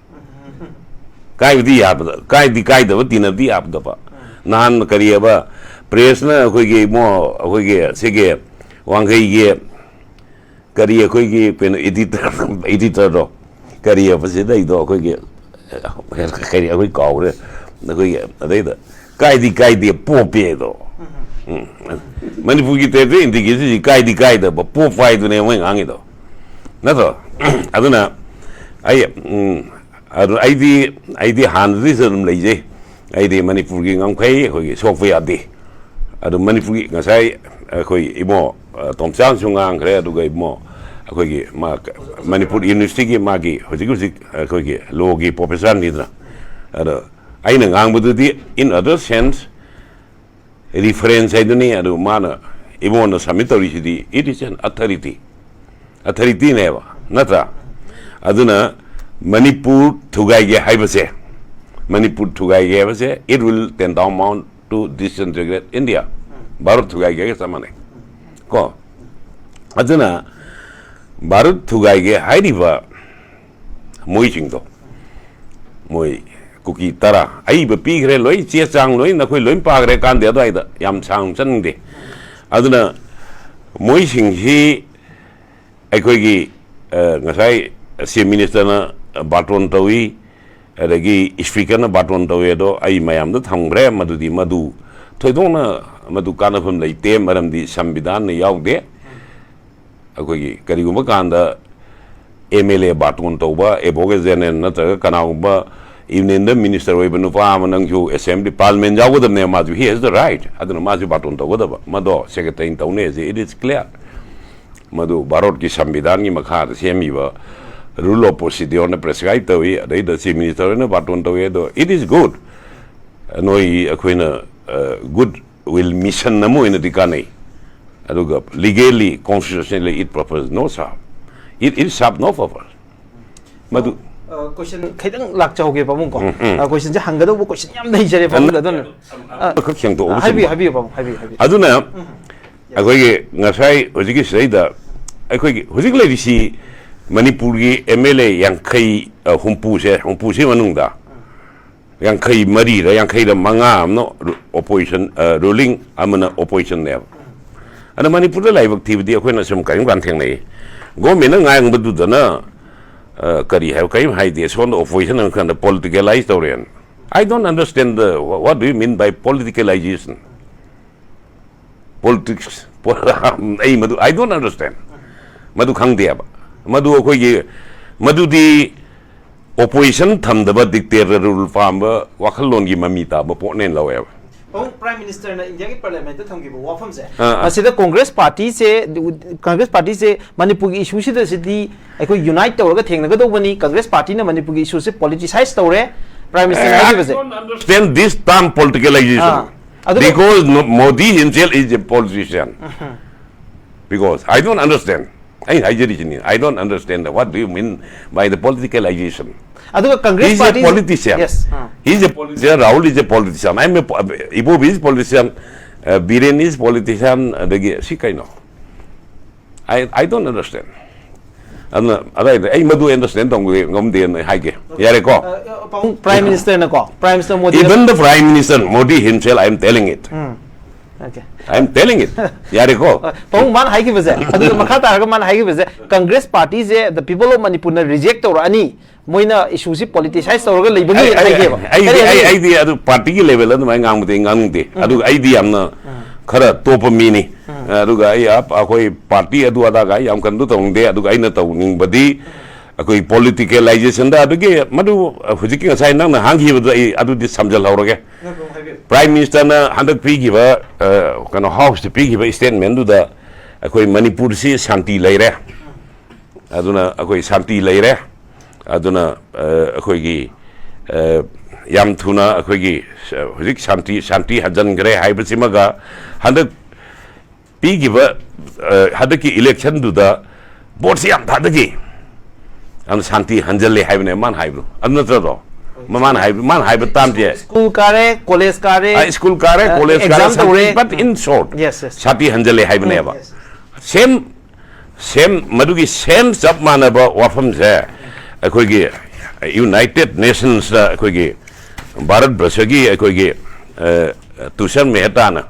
ꯀꯥꯏꯕꯗꯤ ꯌꯥꯕꯗ, ꯀꯥꯏꯗꯤ ꯀꯥꯏꯗꯕ, ꯇꯤꯟꯅꯕꯗꯤ ꯌꯥꯗꯕ꯫ ꯅꯍꯥꯟ ꯀꯔꯤꯑꯕ, ꯄ꯭ꯔꯦꯁꯅ ꯑꯩꯈꯣꯏꯒꯤ ꯏꯃꯣ, ꯑꯩꯈꯣꯏꯒꯤ ꯁꯤꯒꯤ ꯋꯥꯡꯈꯩꯒꯤ ꯀꯔꯤ, ꯑꯩꯈꯣꯏꯒꯤ ꯀꯩꯅꯣ, ꯏꯗꯤꯇꯔ, ꯏꯗꯤꯇꯔꯗꯣ, ꯀꯔꯤꯑꯕ ꯁꯤꯗꯩꯗꯣ, ꯑꯩꯈꯣꯏꯒꯤ ꯀꯔꯤ, ꯑꯩꯈꯣꯏ ꯀꯥꯎꯈ꯭ꯔꯦ꯫ ꯑꯩꯈꯣꯏꯒꯤ ꯑꯗꯩꯗ ꯀꯥꯏꯗꯤ ꯀꯥꯏꯗꯦ ꯄꯣꯞꯄꯦꯗꯣ꯫ ꯎꯝ꯫ ꯃꯅꯤꯄꯨꯔꯒꯤ ꯇꯦꯔꯤꯇꯣꯔꯤꯌꯦꯜ ꯏꯟꯇꯤꯒ꯭ꯔꯤꯇꯤꯁꯤ ꯀꯥꯏꯗꯤ ꯀꯥꯏꯗꯕ ꯄꯣꯞꯄ ꯍꯥꯏꯗꯨꯅꯦ ꯃꯣꯏ ꯉꯥꯡꯉꯤꯗꯣ, ꯅꯠꯇ꯭ꯔꯣ? ꯑꯗꯨꯅ ꯑꯩ, ꯎꯝ, ꯑꯗꯨ ꯑꯩꯗꯤ, ꯑꯩꯗꯤ ꯍꯥꯟꯅꯗꯒꯤꯁꯨ ꯑꯗꯨꯝ ꯂꯩꯖꯩ꯫ ꯑꯩꯗꯤ ꯃꯅꯤꯄꯨꯔꯒꯤ ꯉꯝꯈꯩ ꯑꯩꯈꯣꯏꯒꯤ ꯁꯣꯛꯄ ꯌꯥꯗꯦ꯫ ꯑꯗꯨ ꯃꯅꯤꯄꯨꯔꯒꯤ ꯉꯁꯥꯏ ꯑꯩꯈꯣꯏ ꯏꯕꯣ, ꯑ, ꯇꯣꯝꯆꯥꯟꯁꯨ ꯉꯥꯡꯈ꯭ꯔꯦ, ꯑꯗꯨꯒ ꯏꯕꯣ ꯑꯩꯈꯣꯏꯒꯤ ꯃꯥ-, ꯃꯅꯤꯄꯨꯔ ꯌꯨꯅꯤꯚꯔꯁꯤꯇꯤꯒꯤ ꯃꯥꯒꯤ ꯍꯧꯖꯤꯛ ꯍꯧꯖꯤꯛ ꯑꯩꯈꯣꯏꯒꯤ ꯂꯣꯒꯤ ꯄ꯭ꯔꯣꯐꯦꯁꯔꯅꯤꯗꯅ꯫ ꯑꯗꯣ ꯑꯩꯅ ꯉꯥꯡꯕꯗꯨꯗꯤ in other sense reference ꯍꯥꯏꯗꯨꯅꯤ꯫ ꯑꯗꯨ ꯃꯥꯅ ꯏꯕꯣꯟꯅ ꯁꯕꯃꯤꯠ ꯇꯧꯔꯤꯁꯤꯗꯤ it is an authority, ꯑꯊꯣꯔꯤꯇꯤꯅꯦꯕ, ꯅꯠꯇ꯭ꯔꯥ? ꯑꯗꯨꯅ ꯃꯅꯤꯄꯨꯔ ꯊꯨꯒꯥꯏꯒꯦ ꯍꯥꯏꯕꯁꯦ, ꯃꯅꯤꯄꯨꯔ ꯊꯨꯒꯥꯏꯒꯦ ꯍꯥꯏꯕꯁꯦ, it will tantamount to disintegrate India. Bharat ꯊꯨꯒꯥꯏꯒꯦꯒ ꯆꯞ ꯃꯥꯟꯅꯩ ꯀꯣ꯫ ꯑꯗꯨꯅ ꯚꯥꯔꯠ ꯊꯨꯒꯥꯏꯒꯦ ꯍꯥꯏꯔꯤꯕ ꯃꯣꯏꯁꯤꯡꯗꯣ, ꯃꯣꯏ ꯀꯨꯀꯤ ꯇꯔꯥ ꯑꯏꯕ ꯄꯤꯈ꯭ꯔꯦ, ꯂꯣꯏ ꯆꯦ ꯆꯥꯡ ꯂꯣꯏ ꯅꯈꯣꯏ ꯂꯣꯏ ꯄꯥꯈ꯭ꯔꯦ, ꯀꯥꯟꯗꯦ ꯑꯗꯨꯋꯥꯏꯗ ꯌꯥꯝ ꯁꯥꯡꯅ ꯆꯠꯅꯤꯡꯗꯦ꯫ ꯑꯗꯨꯅ ꯃꯣꯏꯁꯤꯡꯁꯤ ꯑꯩꯈꯣꯏꯒꯤ, ꯑ, ꯉꯁꯥꯏ ꯆꯤꯐ ꯃꯤꯅꯤꯁꯇꯔꯅ ꯕꯥꯇꯣꯟ ꯇꯧꯏ, ꯑꯗꯒꯤ ꯁ꯭ꯄꯤꯀꯔꯅ ꯕꯥꯇꯣꯟ ꯇꯧꯏ, ꯑꯗꯣ ꯑꯩ ꯃꯌꯥꯝꯗ ꯊꯝꯈ꯭ꯔꯦ꯫ ꯃꯗꯨꯗꯤ ꯃꯗꯨ ꯊꯣꯏꯗꯣꯛꯅ ꯃꯗꯨ ꯀꯥꯟꯅꯐꯝ ꯂꯩꯇꯦ, ꯃꯔꯝꯗꯤ ꯁꯪꯕꯤꯙꯥꯟꯅ ꯌꯥꯎꯗꯦ꯫ ꯑꯩꯈꯣꯏꯒꯤ ꯀꯔꯤꯒꯨꯝꯕ ꯀꯥꯟꯗ ꯑꯦꯝ ꯑꯦꯜ ꯑꯦ ꯕꯥꯇꯣꯟ ꯇꯧꯕ, ꯑꯦꯗꯚꯣꯀꯦꯠ ꯖꯦꯅꯔꯦꯜ ꯅꯠꯇ꯭ꯔꯒ ꯀꯅꯥꯒꯨꯝꯕ ꯌꯨꯅꯤꯌꯟꯗ ꯃꯤꯅꯤꯁꯇꯔ ꯑꯣꯏꯕ ꯅꯨꯄꯥ ꯑꯃ, ꯅꯪꯁꯨ ꯑꯦꯁꯦꯝꯕ꯭ꯂꯤ, ꯄꯥꯔꯂꯤꯌꯥꯃꯦꯟ ꯌꯥꯎꯒꯗꯕꯅꯦ, ꯃꯥꯁꯨ, he has the right, ꯑꯗꯨꯅ ꯃꯥꯁꯨ ꯕꯥꯇꯣꯟ ꯇꯧꯒꯗꯕ, ꯃꯗꯣ ꯁꯦꯀ꯭ꯔꯦꯇꯔꯤꯅ ꯇꯧꯅꯦꯁꯦ, it is clear꯫ ꯃꯗꯨ ꯚꯥꯔꯠꯀꯤ ꯁꯪꯕꯤꯙꯥꯟꯒꯤ ꯃꯈꯥꯗ ꯁꯦꯝꯃꯤꯕ rule of procedure ꯅ prescribe ꯇꯧꯏ, ꯑꯗꯩꯗ ꯆꯤꯐ ꯃꯤꯅꯤꯁꯇꯔ ꯍꯣꯏꯅ ꯕꯥꯇꯣꯟ ꯇꯧꯏ, ꯑꯗꯣ it is good꯫ ꯅꯣꯏ ꯑꯩꯈꯣꯏꯅ, ꯑ, good will mission ꯑꯃ ꯑꯣꯏꯅꯗꯤ ꯀꯥꯟꯅꯩ, ꯑꯗꯨꯒ legally, constitutionally it proper no serve, it, it serve no purpose꯫ ꯃꯗꯨ ꯀꯣꯏꯁꯟ ꯈꯤꯇꯪ ꯂꯥꯛꯆꯍꯧꯒꯦ ꯄꯥꯕꯨꯡ ꯀꯣ꯫ ꯎꯝ, ꯎꯝ꯫ ꯀꯣꯏꯁꯟꯁꯦ ꯍꯪꯒꯗꯧꯕ ꯀꯣꯏꯁꯟ ꯌꯥꯝ ꯂꯩꯖꯔꯦ ꯄꯥꯕꯨꯡꯗ, ꯑꯗꯨꯅ ꯑ, ꯑꯃꯈꯛ ꯁꯦꯡꯗꯣꯛꯍꯧꯕ ꯍꯥꯏꯕꯤꯌꯨ, ꯆꯨꯝꯕ? ꯍꯥꯏꯕꯤꯌꯨ ꯄꯥꯕꯨꯡ, ꯍꯥꯏꯕꯤꯌꯨ, ꯍꯥꯏꯕꯤꯌꯨ꯫ ꯑꯗꯨꯅ ꯑꯩꯈꯣꯏꯒꯤ ꯉꯁꯥꯏ ꯍꯧꯖꯤꯛꯀꯤ ꯁꯤꯗꯩꯗ ꯑꯩꯈꯣꯏꯒꯤ ꯍꯧꯖꯤꯛ ꯂꯩꯔꯤꯁꯤ ꯃꯅꯤꯄꯨꯔꯒꯤ ꯑꯦꯝ ꯑꯦꯜ ꯑꯦ ꯌꯥꯡꯈꯩ, ꯑ, ꯍꯨꯝꯐꯨꯁꯦ, ꯍꯨꯝꯐꯨꯁꯤ ꯃꯅꯨꯡꯗ ꯌꯥꯡꯈꯩ ꯃꯔꯤꯔ ꯌꯥꯡꯈꯩꯔ ꯃꯉꯥ ꯑꯃꯅ opposition, ꯑ, ruling, ꯑꯃꯅ oppositionꯅꯦꯕ꯫ ꯑꯗ ꯃꯅꯤꯄꯨꯔꯗ ꯂꯥꯏꯕꯛ ꯊꯤꯕꯗꯤ ꯑꯩꯈꯣꯏꯅ ꯁꯨꯝ ꯀꯔꯤꯒꯨꯝꯕ ꯀꯥꯟꯗ ꯊꯦꯡꯅꯩ, ꯒꯣꯔꯃꯦꯟꯅ ꯉꯥꯡꯕꯗꯨꯗꯅ, ꯑ, ꯀꯔꯤ ꯍꯥꯏꯕ, ꯀꯔꯤꯝ ꯍꯥꯏꯗꯦ, ꯁꯣꯝꯗ opposition ꯑꯃ ꯈꯟꯗ politicalize ꯇꯧꯔꯦꯅ꯫ I don't understand the, what do you mean by politicalization? Politics, ꯑꯩ ꯃꯗꯨ, I don't understand. ꯃꯗꯨ ꯈꯪꯗꯦꯕ꯫ ꯃꯗꯨ ꯑꯩꯈꯣꯏꯒꯤ, ꯃꯗꯨꯗꯤ opposition ꯊꯝꯗꯕ, dictator rule ꯄꯥꯝꯕ ꯋꯥꯈꯜꯂꯣꯟꯒꯤ ꯃꯃꯤ ꯇꯥꯕ ꯄꯣꯠꯅꯦꯅ ꯂꯧꯋꯦꯕ꯫ ꯄ꯭ꯔꯥꯏꯝ ꯃꯤꯅꯤꯁꯇꯔꯅ ꯏꯟꯗꯤꯌꯥꯒꯤ ꯄꯥꯔꯂꯤꯌꯥꯃꯦꯟꯠꯇ ꯊꯝꯈꯤꯕ ꯋꯥꯐꯝꯁꯦ, ꯑꯥ, ꯑꯥ꯫ ꯃꯁꯤꯗ ꯀꯣꯡꯒ꯭ꯔꯦꯁ ꯄꯥꯔꯇꯤꯁꯦ, ꯀꯣꯡꯒ꯭ꯔꯦꯁ ꯄꯥꯔꯇꯤꯁꯦ ꯃꯅꯤꯄꯨꯔꯒꯤ ꯏꯁꯨꯁꯤꯗ ꯁꯤꯗꯤ ꯑꯩꯈꯣꯏ ꯌꯨꯅꯥꯏꯠ ꯇꯧꯔꯒ ꯊꯦꯡꯅꯒꯗꯧꯕꯅꯤ꯫ ꯀꯣꯡꯒ꯭ꯔꯦꯁ ꯄꯥꯔꯇꯤꯅ ꯃꯅꯤꯄꯨꯔꯒꯤ ꯏꯁꯨꯁꯦ politicize ꯇꯧꯔꯦ, ꯄ꯭ꯔꯥꯏꯝ ꯃꯤꯅꯤꯁꯇꯔꯅ I ꯍꯥꯏꯈꯤꯕꯁꯦ꯫ Don't understand this term politicalization. ꯑꯥ, ꯑꯗꯨꯒ Because no, Modi himself is a politician. Because I don't understand. ꯑꯩ ꯍꯥꯏꯖꯔꯤꯁꯤꯅꯤ, I don't understand. What do you mean by the politicalization? ꯑꯗꯨꯒ Congress He's a party politician. Yes. ꯑꯥ꯫ He's a politician. Rahul is a politician. I'm a po- Ibobi is politician. Uh, Biren is politician. ꯑꯗꯒꯤ ꯁꯤ ꯀꯩꯅꯣ? I, I don't understand. ꯑꯗꯨꯅ ꯑꯗꯥꯏꯗ ꯑꯩ ꯃꯗꯨ understand ꯇꯧꯕ ꯉꯝꯗꯦꯅ ꯍꯥꯏꯒꯦ꯫ ꯌꯥꯔꯦꯀꯣ? ꯄ꯭ꯔꯥꯏꯝ ꯃꯤꯅꯤꯁꯇꯔꯅꯀꯣ, prime minister Modi Even the Prime Minister Modi himself, I am telling it. Okay. I am telling it. ꯌꯥꯔꯦꯀꯣ? ꯄꯥꯕꯨꯡ, ꯃꯥꯅ ꯍꯥꯏꯈꯤꯕꯁꯦ, ꯑꯗꯨꯒ ꯃꯈꯥ ꯇꯥꯔꯒ ꯃꯥꯅ ꯍꯥꯏꯈꯤꯕꯁꯦ, ꯀꯪꯒ꯭ꯔꯦꯁ ꯄꯥꯔꯇꯤꯁꯦ the people of ꯃꯅꯤꯄꯨꯔꯅ reject ꯇꯧꯔꯛꯑꯅꯤ, ꯃꯣꯏꯅ ꯏꯁꯨꯁꯤ politicize ꯇꯧꯔꯒ ꯂꯩꯕꯅꯤ ꯑꯩ- ꯑꯩ- ꯍꯥꯏꯒꯦꯕ꯫ ꯑꯩꯗꯤ ꯀꯔꯤ ꯑꯩ- ꯍꯥꯏꯒꯦ? ꯑꯩꯗꯤ ꯑꯗꯨ ꯄꯥꯔꯇꯤꯒꯤ ꯂꯦꯚꯦꯜ ꯑꯗꯨꯃꯥꯏꯅ ꯉꯥꯡꯕꯗꯤ ꯉꯥꯡꯅꯤꯡꯗꯦ꯫ ꯑꯗꯨꯒ ꯑꯩꯗꯤ ꯌꯥꯝꯅ ꯈꯔ ꯇꯣꯞꯄ ꯃꯤꯅꯤ꯫ ꯑꯗꯨꯒ ꯑꯩ ꯑꯞ- ꯑꯩꯈꯣꯏ ꯄꯥꯔꯇꯤ ꯑꯗꯨ ꯑꯗꯥꯒ ꯑꯩ ꯌꯥꯝ ꯀꯟꯅ ꯇꯧꯅꯤꯡꯗꯦ꯫ ꯑꯗꯨꯒ ꯑꯩꯅ ꯇꯧꯅꯤꯡꯕꯗꯤ ꯑꯩꯈꯣꯏ politicalizationꯗ ꯑꯗꯨꯒꯤ ꯃꯗꯨ ꯍꯧꯖꯤꯛꯀꯤ ꯉꯁꯥꯏ ꯅꯪꯅ ꯍꯥꯡꯈꯤꯕꯗꯣ ꯑꯩ ꯑꯗꯨꯗꯤ ꯁꯝꯖꯜꯍꯧꯔꯒꯦ꯫ ꯄ꯭ꯔꯥꯏꯝ ꯃꯤꯅꯤꯁꯇꯔꯅ ꯍꯟꯗꯛ ꯄꯤꯈꯤꯕ, ꯑ, ꯀꯩꯅꯣ, ꯍꯥꯎꯁꯇ ꯄꯤꯈꯤꯕ statementꯗꯨꯗ ꯑꯩꯈꯣꯏ ꯃꯅꯤꯄꯨꯔꯁꯤ ꯁꯥꯟꯇꯤ ꯂꯩꯔꯦ, ꯑꯗꯨꯅ ꯑꯩꯈꯣꯏ ꯁꯥꯟꯇꯤ ꯂꯩꯔꯦ, ꯑꯗꯨꯅ, ꯑ, ꯑꯩꯈꯣꯏꯒꯤ, ꯑ, ꯌꯥꯝ ꯊꯨꯅ ꯑꯩꯈꯣꯏꯒꯤ, ꯑ, ꯍꯧꯖꯤꯛ ꯁꯥꯟꯇꯤ, ꯁꯥꯟꯇꯤ ꯍꯟꯖꯤꯟꯈ꯭ꯔꯦ ꯍꯥꯏꯕꯁꯤꯃꯒ ꯍꯟꯗꯛ ꯄꯤꯈꯤꯕ, ꯑ, ꯍꯟꯗꯛꯀꯤ electionꯗꯨꯗ ꯚꯣꯠꯁꯤ ꯌꯥꯝ ꯊꯥꯗꯈꯤ, ꯌꯥꯝ ꯁꯥꯟꯇꯤ ꯍꯟꯖꯜꯂꯦ ꯍꯥꯏꯕꯅꯦ ꯃꯥꯅ ꯍꯥꯏꯕꯗꯣ, ꯑꯗꯨ ꯅꯠꯇ꯭ꯔꯗꯣ? ꯃꯥꯅ ꯍꯥꯏꯕ, ꯃꯥꯅ ꯍꯥꯏꯕ ꯇꯥꯝꯁꯦ꯫ ꯁ꯭ꯀꯨꯜ ꯀꯥꯔꯦ, ꯀꯣꯂꯦꯖ ꯀꯥꯔꯦ, ꯑ, ꯁ꯭ꯀꯨꯜ ꯀꯥꯔꯦ, ꯑ, ꯀꯣꯂꯦꯖ ꯀꯥꯔꯦ, ꯑꯦꯛꯖꯥꯝ ꯇꯧꯔꯦ꯫ ꯁꯥꯇꯤ, but in short, Yes, yes. ꯁꯥꯇꯤ ꯍꯟꯖꯜꯂꯦ ꯍꯥꯏꯕꯅꯦꯕ꯫ Yes. Same, same, ꯃꯗꯨꯒꯤ same ꯆꯞ ꯃꯥꯟꯅꯕ ꯋꯥꯐꯝꯁꯦ ꯑꯩꯈꯣꯏꯒꯤ United Nationsꯇ ꯑꯩꯈꯣꯏꯒꯤ ꯚꯥꯔꯠ ꯕꯔꯁꯒꯤ ꯑꯩꯈꯣꯏꯒꯤ, ꯑ, ꯇꯨꯁꯥꯔ ꯃꯦꯍꯇꯥꯅ,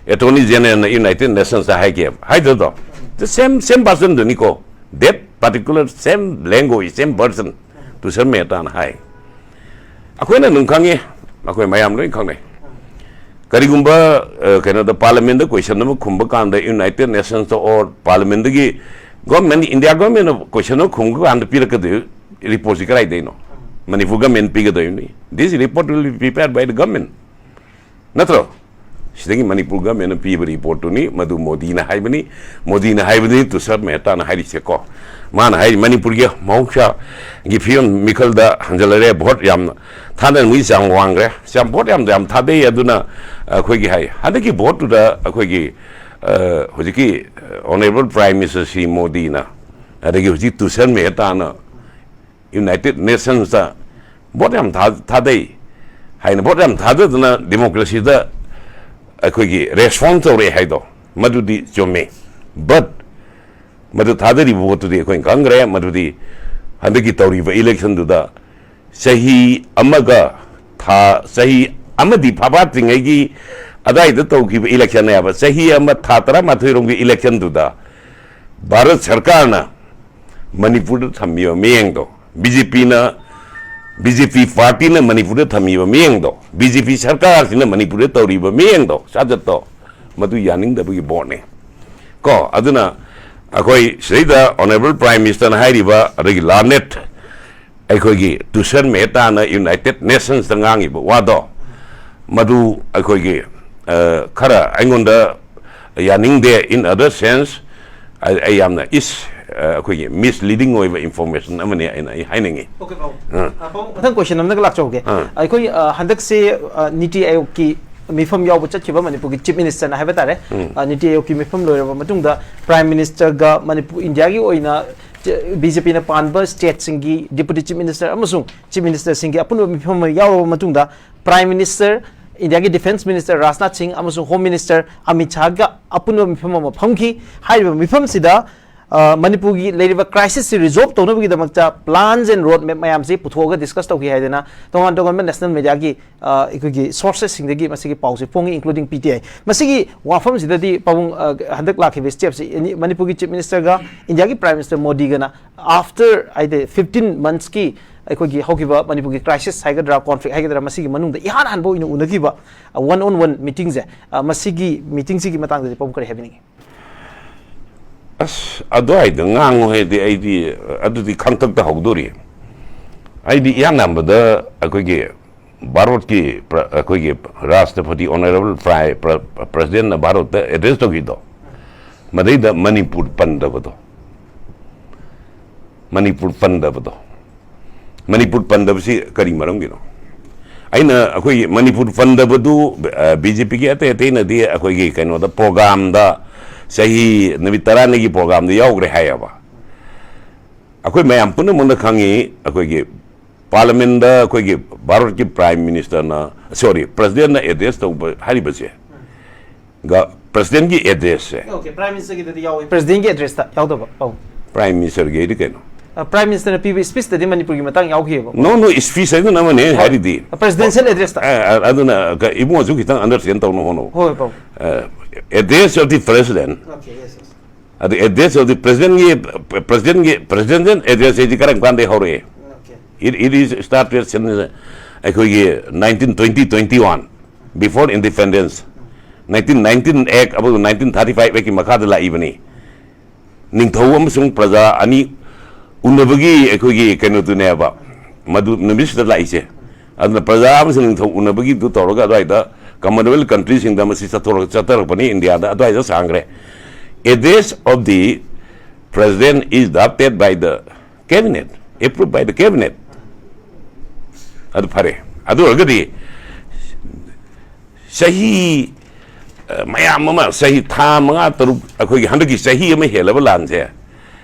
Attorney Generalꯅ United Nationsꯇ ꯍꯥꯏꯒꯦꯕ, ꯍꯥꯏꯗ꯭ꯔꯗꯣ? The same, same personꯗꯨꯅꯤꯀꯣ, that particular same language, same person, ꯇꯨꯁꯥꯔ ꯃꯦꯍꯇꯥꯅ ꯍꯥꯏ꯫ ꯑꯩꯈꯣꯏꯅ ꯑꯗꯨꯝ ꯈꯪꯉꯤ, ꯑꯩꯈꯣꯏ ꯃꯌꯥꯝ ꯂꯣꯏ ꯈꯪꯅꯩ꯫ ꯀꯔꯤꯒꯨꯝꯕ, ꯑ, ꯀꯩꯅꯣꯗ, Parliamentꯇ question ꯑꯃ ꯈꯨꯝꯕ ꯀꯥꯟꯗ United Nationsꯇ or Parliamentꯇꯒꯤ government, India governmentꯅ question ꯑꯃ ꯈꯨꯝꯕ ꯀꯥꯟꯗ ꯄꯤꯔꯛꯀꯗꯣꯏ reportꯁꯤ ꯀꯗꯥꯏꯗꯩꯅꯣ? Manipur government ꯄꯤꯒꯗꯣꯏꯅꯤ꯫ This report will be prepared by the government. ꯅꯠꯇ꯭ꯔꯣ? ꯁꯤꯗꯒꯤ ꯃꯅꯤꯄꯨꯔ governmentꯅ ꯄꯤꯕ reportꯇꯨꯅꯤ, ꯃꯗꯨ ꯃꯣꯗꯤꯅ ꯍꯥꯏꯕꯅꯤ꯫ ꯃꯣꯗꯤꯅ ꯍꯥꯏꯕꯗꯤ ꯇꯨꯁꯥꯔ ꯃꯦꯍꯇꯥꯅ ꯍꯥꯏꯔꯤꯁꯦꯀꯣ꯫ ꯃꯥꯅ ꯍꯥꯏꯔꯤ, ꯃꯅꯤꯄꯨꯔꯒꯤ ꯃꯍꯧꯁꯥꯒꯤ ꯐꯤꯕꯝ ꯃꯤꯈꯜꯗ ꯍꯟꯖꯜꯂꯔꯦ, vote ꯌꯥꯝꯅ ꯊꯥꯗꯅꯕꯒꯤ ꯆꯥꯡ ꯋꯥꯡꯈ꯭ꯔꯦ꯫ ꯌꯥꯝ, vote ꯌꯥꯝ, ꯌꯥꯝ ꯊꯥꯗꯩ꯫ ꯑꯗꯨꯅ ꯑꯩꯈꯣꯏꯒꯤ ꯍꯥꯏ, ꯍꯟꯗꯛꯀꯤ voteꯇꯨꯗ ꯑꯩꯈꯣꯏꯒꯤ, ꯑ, ꯍꯧꯖꯤꯛꯀꯤ, ꯑ, Honourable Prime Minister ꯁ꯭ꯔꯤ ꯃꯣꯗꯤꯅ, ꯑꯗꯒꯤ ꯍꯧꯖꯤꯛ ꯇꯨꯁꯥꯔ ꯃꯦꯍꯇꯥꯅ United Nationsꯇ vote ꯌꯥꯝ ꯊꯥ-, ꯊꯥꯗꯩ ꯍꯥꯏꯅ, vote ꯌꯥꯝ ꯊꯥꯗꯗꯅ democracyꯗ ꯑꯩꯈꯣꯏꯒꯤ response ꯇꯧꯔꯛꯑꯦ ꯍꯥꯏꯗꯣ, ꯃꯗꯨꯗꯤ ꯆꯨꯝꯃꯤ꯫ But ꯃꯗꯨ ꯊꯥꯗꯔꯤꯕ voteꯇꯨꯗꯤ ꯑꯩꯈꯣꯏꯅ ꯈꯪꯈ꯭ꯔꯦ, ꯃꯗꯨꯗꯤ ꯍꯟꯗꯛꯀꯤ ꯇꯧꯔꯤꯕ electionꯗꯨꯗ ꯆꯍꯤ ꯑꯃꯒ ꯊꯥ, ꯆꯍꯤ ꯑꯃꯗꯤ ꯐꯥꯐꯥꯠꯇ꯭ꯔꯤꯉꯩꯒꯤ ꯑꯗꯥꯏꯗ ꯇꯧꯈꯤꯕ electionꯅꯦꯕ꯫ ꯆꯍꯤ ꯑꯃ ꯊꯥ ꯇꯔꯥꯃꯥꯊꯣꯏꯔꯣꯝꯒꯤ electionꯗꯨꯗ ꯚꯥꯔꯠ ꯁꯔꯀꯥꯔꯅ ꯃꯅꯤꯄꯨꯔꯗ ꯊꯝꯃꯤꯕ ꯃꯤꯠꯌꯦꯡꯗꯣ, BJPꯅ, BJP partyꯅ ꯃꯅꯤꯄꯨꯔꯗ ꯊꯝꯃꯤꯕ ꯃꯤꯠꯌꯦꯡꯗꯣ, BJP ꯁꯔꯀꯥꯔꯁꯤꯅ ꯃꯅꯤꯄꯨꯔꯗ ꯇꯧꯔꯤꯕ ꯃꯤꯠꯌꯦꯡꯗꯣ, ꯆꯥꯖꯠꯇꯣ, ꯃꯗꯨ ꯌꯥꯅꯤꯡꯗꯕꯒꯤ voteꯅꯤ ꯀꯣ꯫ ꯑꯗꯨꯅ ꯑꯩꯈꯣꯏ ꯁꯤꯗꯩꯗ Honourable Prime Ministerꯅ ꯍꯥꯏꯔꯤꯕ, ꯑꯗꯒꯤ learned ꯑꯩꯈꯣꯏꯒꯤ ꯇꯨꯁꯥꯔ ꯃꯦꯍꯇꯥꯅ United Nationsꯇ ꯉꯥꯡꯉꯤꯕ ꯋꯥꯗꯣ, ꯃꯗꯨ ꯑꯩꯈꯣꯏꯒꯤ, ꯑ, ꯈꯔ ꯑꯩꯉꯣꯟꯗ ꯌꯥꯅꯤꯡꯗꯦ꯫ In other sense, ꯑꯩ, ꯑꯩ ꯌꯥꯝꯅ is, ꯑ, ꯑꯩꯈꯣꯏꯒꯤ misleading ꯑꯣꯏꯕ information ꯑꯃꯅꯤ ꯑꯩꯅ, ꯑꯩ ꯍꯥꯏꯅꯤꯡꯉꯤ꯫ Okay, ꯄꯥꯕꯨꯡ꯫ ꯑꯥ꯫ ꯑ, ꯄꯥꯕꯨꯡ, ꯃꯊꯪ question ꯑꯃꯒ ꯂꯥꯛꯆꯍꯧꯒꯦ꯫ ꯑꯥ꯫ ꯑꯩꯈꯣꯏ, ꯑ, ꯍꯟꯗꯛꯁꯦ, ꯑ, ꯅꯤꯇꯤ ꯑꯥꯌꯣꯒꯀꯤ ꯃꯤꯐꯝ ꯌꯥꯎꯕ ꯆꯠꯈꯤꯕ ꯃꯅꯤꯄꯨꯔꯒꯤ Chief Ministerꯅ ꯍꯥꯏꯕ ꯇꯥꯔꯦ꯫ ꯑ, ꯅꯤꯇꯤ ꯑꯥꯌꯣꯒꯀꯤ ꯃꯤꯐꯝ ꯂꯣꯏꯔꯕ ꯃꯇꯨꯡꯗ Prime Ministerꯒ ꯃꯅꯤꯄꯨꯔ, ꯏꯟꯗꯤꯌꯥꯒꯤ ꯑꯣꯏꯅ ꯕꯤ ꯖꯦ ꯄꯤꯅ ꯄꯥꯟꯕ ꯁ꯭ꯇꯦꯠꯁꯤꯡꯒꯤ ꯗꯤꯄꯨꯇꯤ ꯆꯤꯐ ꯃꯤꯅꯤꯁꯇꯔ ꯑꯃꯁꯨꯡ ꯆꯤꯐ ꯃꯤꯅꯤꯁꯇꯔꯁꯤꯡꯒꯤ ꯑꯄꯨꯟꯕ ꯃꯤꯐꯝ ꯑꯃ ꯌꯥꯎꯔꯕ ꯃꯇꯨꯡꯗ, ꯄ꯭ꯔꯥꯏꯝ ꯃꯤꯅꯤꯁꯇꯔ, ꯏꯟꯗꯤꯌꯥꯒꯤ ꯗꯤꯐꯦꯟꯁ ꯃꯤꯅꯤꯁꯇꯔ ꯔꯥꯖꯅꯥꯊ ꯁꯤꯡ ꯑꯃꯁꯨꯡ ꯍꯣꯝ ꯃꯤꯅꯤꯁꯇꯔ ꯑꯃꯤꯠ ꯁꯥꯍꯒ ꯑꯄꯨꯟꯕ ꯃꯤꯐꯝ ꯑꯃ ꯐꯝꯈꯤ꯫ ꯍꯥꯏꯔꯤꯕ ꯃꯤꯐꯝꯁꯤꯗ, ꯑ, ꯃꯅꯤꯄꯨꯔꯒꯤ ꯂꯩꯔꯤꯕ ꯀ꯭ꯔꯥꯏꯁꯤꯁꯁꯤ ꯔꯤꯖꯣꯜꯕ ꯇꯧꯅꯕꯒꯤꯗꯃꯛꯇ plans and road map ꯃꯌꯥꯝꯁꯤ ꯄꯨꯊꯣꯛꯑꯒ ꯗꯤꯁꯀꯁ ꯇꯧꯈꯤ ꯍꯥꯏꯗꯅ ꯇꯣꯉꯥꯟ ꯇꯣꯉꯥꯟꯕ ꯅꯦꯁꯅꯦꯜ ꯃꯦꯗꯤꯌꯥꯒꯤ, ꯑ, ꯑꯩꯈꯣꯏꯒꯤ ꯁꯣꯔꯁꯦꯁꯁꯤꯡꯗꯒꯤ ꯃꯁꯤꯒꯤ ꯄꯥꯎꯁꯦ ꯐꯣꯡꯉꯤ, including ꯄꯤ ꯇꯤ ꯑꯥꯏ꯫ ꯃꯁꯤꯒꯤ ꯋꯥꯐꯝꯁꯤꯗꯗꯤ ꯄꯥꯕꯨꯡ, ꯑ, ꯍꯟꯗꯛ ꯂꯥꯛꯈꯤꯕ ꯁ꯭ꯇꯦꯞꯁꯤ ꯑꯦꯅꯤ-, ꯃꯅꯤꯄꯨꯔꯒꯤ ꯆꯤꯐ ꯃꯤꯅꯤꯁꯇꯔꯒ ꯏꯟꯗꯤꯌꯥꯒꯤ ꯄ꯭ꯔꯥꯏꯝ ꯃꯤꯅꯤꯁꯇꯔ ꯃꯣꯗꯤꯒꯅ ꯑꯥꯐꯇꯔ, ꯍꯥꯏꯗꯤ, ꯐꯤꯐꯇꯤꯟ ꯃꯟꯊꯁꯀꯤ ꯑꯩꯈꯣꯏꯒꯤ ꯍꯧꯈꯤꯕ ꯃꯅꯤꯄꯨꯔꯒꯤ ꯀ꯭ꯔꯥꯏꯁꯤꯁ ꯍꯥꯏꯒꯗ꯭ꯔꯥ, ꯀꯣꯟꯐ꯭ꯂꯤꯛ ꯍꯥꯏꯒꯗ꯭ꯔꯥ, ꯃꯁꯤꯒꯤ ꯃꯅꯨꯡꯗ ꯏꯍꯥꯟ ꯍꯥꯟꯕ ꯑꯣꯏꯅ ꯎꯅꯈꯤꯕ, ꯑ, ꯋꯥꯟ ꯑꯣꯟ ꯋꯥꯟ ꯃꯤꯇꯤꯡꯁꯦ, ꯑ, ꯃꯁꯤꯒꯤ ꯃꯤꯇꯤꯡꯁꯤꯒꯤ ꯃꯇꯥꯡꯗꯗꯤ ꯄꯥꯕꯨꯡ ꯀꯔꯤ ꯍꯥꯏꯕꯤꯅꯤꯡꯉꯤ? ꯑꯁ, ꯑꯗꯨꯋꯥꯏꯗ ꯉꯥꯡꯉꯨ ꯍꯥꯏꯗꯤ ꯑꯩꯗꯤ ꯑꯗꯨꯗꯤ ꯈꯪꯇꯛꯇ ꯍꯧꯗꯣꯔꯤ꯫ ꯑꯩꯗꯤ ꯏꯍꯥꯟ ꯍꯥꯟꯕꯗ ꯑꯩꯈꯣꯏꯒꯤ ꯚꯥꯔꯠꯀꯤ ꯄ꯭ꯔ-, ꯑꯩꯈꯣꯏꯒꯤ ꯔꯥꯁꯇ꯭ꯔꯄꯇꯤ ꯑꯣꯅꯔꯦꯕꯜ ꯄ꯭ꯔꯥꯏ-, ꯄ꯭ꯔ-, ꯄ꯭ꯔꯁꯤꯗꯦꯟꯅ ꯚꯥꯔꯠꯇ ꯑꯦꯗ꯭ꯔꯦꯁ ꯇꯧꯈꯤꯕꯗꯣ, ꯃꯗꯩꯗ ꯃꯅꯤꯄꯨꯔ ꯄꯟꯗꯕꯗꯣ, ꯃꯅꯤꯄꯨꯔ ꯄꯟꯗꯕꯗꯣ, ꯃꯅꯤꯄꯨꯔ ꯄꯟꯗꯕꯁꯤ ꯀꯔꯤ ꯃꯔꯝꯒꯤꯅꯣ? ꯑꯩꯅ ꯑꯩꯈꯣꯏꯒꯤ ꯃꯅꯤꯄꯨꯔ ꯄꯟꯗꯕꯗꯨ, ꯑ, ꯕꯤ ꯖꯦ ꯄꯤꯒꯤ ꯑꯇꯩ ꯑꯇꯩꯅꯗꯤ ꯑꯩꯈꯣꯏꯒꯤ ꯀꯩꯅꯣꯗ, ꯄ꯭ꯔꯣꯒ꯭ꯔꯥꯝꯗ, ꯆꯍꯤ ꯅꯨꯃꯤꯠ ꯇꯔꯥꯅꯤꯒꯤ ꯄ꯭ꯔꯣꯒ꯭ꯔꯥꯝꯗ ꯌꯥꯎꯈ꯭ꯔꯦ ꯍꯥꯏꯌꯦꯕ꯫ ꯑꯩꯈꯣꯏ ꯃꯌꯥꯝ ꯄꯨꯝꯅꯃꯛꯅ ꯈꯪꯉꯤ, ꯑꯩꯈꯣꯏꯒꯤ ꯄꯥꯔꯂꯃꯦꯟꯗ ꯑꯩꯈꯣꯏꯒꯤ ꯚꯥꯔꯠꯀꯤ ꯄ꯭ꯔꯥꯏꯝ ꯃꯤꯅꯤꯁꯇꯔꯅ, ꯁꯣꯔꯤ, ꯄ꯭ꯔꯁꯤꯗꯦꯟꯅ ꯑꯦꯗ꯭ꯔꯦꯁ ꯇꯧꯕ ꯍꯥꯏꯔꯤꯕꯁꯦ, ꯒ-, ꯄ꯭ꯔꯁꯤꯗꯦꯟꯒꯤ ꯑꯦꯗ꯭ꯔꯦꯁꯁꯦ, ꯑꯣꯀꯦ, ꯄ꯭ꯔꯥꯏꯝ ꯃꯤꯅꯤꯁꯇꯔꯒꯤꯗꯗꯤ ꯌꯥꯎꯋꯤ, ꯄ꯭ꯔꯁꯤꯗꯦꯟꯒꯤ ꯑꯦꯗ꯭ꯔꯦꯁꯇ ꯌꯥꯎꯗꯕ꯫ ꯑꯧ꯫ ꯄ꯭ꯔꯥꯏꯝ ꯃꯤꯅꯤꯁꯇꯔꯒꯤ ꯍꯥꯏꯗꯤ ꯀꯩꯅꯣ? ꯑ, ꯄ꯭ꯔꯥꯏꯝ ꯃꯤꯅꯤꯁꯇꯔꯅ ꯄꯤꯕ ꯁ꯭ꯄꯤꯆꯇꯗꯤ ꯃꯅꯤꯄꯨꯔꯒꯤ ꯃꯇꯥꯡ ꯌꯥꯎꯈꯤꯑꯕ꯫ ꯅꯣ, ꯅꯣ, ꯁ꯭ꯄꯤꯆ ꯍꯥꯏꯗꯨꯅ ꯑꯃꯅꯦ, ꯑꯩꯅ ꯍꯥꯏꯔꯤꯗꯤ꯫ ꯄ꯭ꯔꯁꯤꯗꯦꯟꯁꯤꯌꯦꯜ ꯑꯦꯗ꯭ꯔꯦꯁꯇ꯫ ꯑ, ꯑ, ꯑꯗꯨꯅ ꯀ-, ꯏꯕꯨꯡꯉꯣꯁꯨ ꯈꯤꯇꯪ ꯑꯟꯗꯔꯁ꯭ꯇꯦꯟ ꯇꯧꯅ ꯍꯣꯠꯅꯧ꯫ ꯍꯣꯏ, ꯄꯥꯕꯨꯡ꯫ ꯑꯦꯗ꯭ꯔꯦꯁ ꯑꯣꯐ ꯗꯤ ꯄ꯭ꯔꯁꯤꯗꯦꯟ, ꯑꯗꯨ ꯑꯦꯗ꯭ꯔꯦꯁ ꯑꯣꯐ ꯗꯤ ꯄ꯭ꯔꯁꯤꯗꯦꯟꯒꯤ, ꯄ꯭ꯔꯁꯤꯗꯦꯟꯒꯤ, ꯄ꯭ꯔꯁꯤꯗꯦꯟꯁꯤꯌꯦꯜ ꯑꯦꯗ꯭ꯔꯦꯁ ꯍꯥꯏꯗꯤ ꯀꯔꯝ ꯀꯥꯟꯗꯒꯤ ꯍꯧꯔꯛꯑꯦ? It, it is started since ꯑꯩꯈꯣꯏꯒꯤ nineteen twenty, twenty-one, before independence, nineteen nineteen Act ꯑꯃꯁꯨꯡ nineteen thirty-five Actꯀꯤ ꯃꯈꯥꯗ ꯂꯥꯛꯏꯕꯅꯤ꯫ ꯅꯤꯡꯊꯧ ꯑꯃꯁꯨꯡ ꯄ꯭ꯔꯖꯥ ꯑꯅꯤ ꯎꯅꯕꯒꯤ ꯑꯩꯈꯣꯏꯒꯤ ꯀꯩꯅꯣꯗꯨꯅꯦꯕ ꯃꯗꯨ ꯅꯨꯃꯤꯠꯁꯤꯗ ꯂꯥꯛꯏꯁꯦ꯫ ꯑꯗꯨꯅ ꯄ꯭ꯔꯖꯥ ꯑꯃꯁꯨꯡ ꯅꯤꯡꯊꯧ ꯎꯅꯕꯒꯤꯗꯨ ꯇꯧꯔꯒ ꯑꯗꯨꯋꯥꯏꯗ ꯀꯃꯟꯋꯦꯜꯊ ꯀꯟꯇ꯭ꯔꯤꯁꯤꯡꯗ ꯃꯁꯤ ꯆꯠꯊꯣꯔꯛ-, ꯆꯠꯊꯔꯛꯄꯅꯤ ꯏꯟꯗꯤꯌꯥꯗ, ꯑꯗꯨꯋꯥꯏꯗ ꯁꯥꯡꯈ꯭ꯔꯦ꯫ Address of the President is drafted by the Cabinet, approved by the Cabinet. ꯑꯗꯨ ꯐꯔꯦ꯫ ꯑꯗꯨ ꯑꯣꯏꯔꯒꯗꯤ ꯆꯍꯤ, ꯑ, ꯃꯌꯥꯝ ꯑꯃ, ꯆꯍꯤ ꯊꯥ ꯃꯉꯥ, ꯇꯔꯨꯛ, ꯑꯩꯈꯣꯏꯒꯤ ꯍꯟꯗꯛꯀꯤ ꯆꯍꯤ ꯑꯃ ꯍꯦꯜꯂꯕ ꯂꯥꯟꯁꯦ,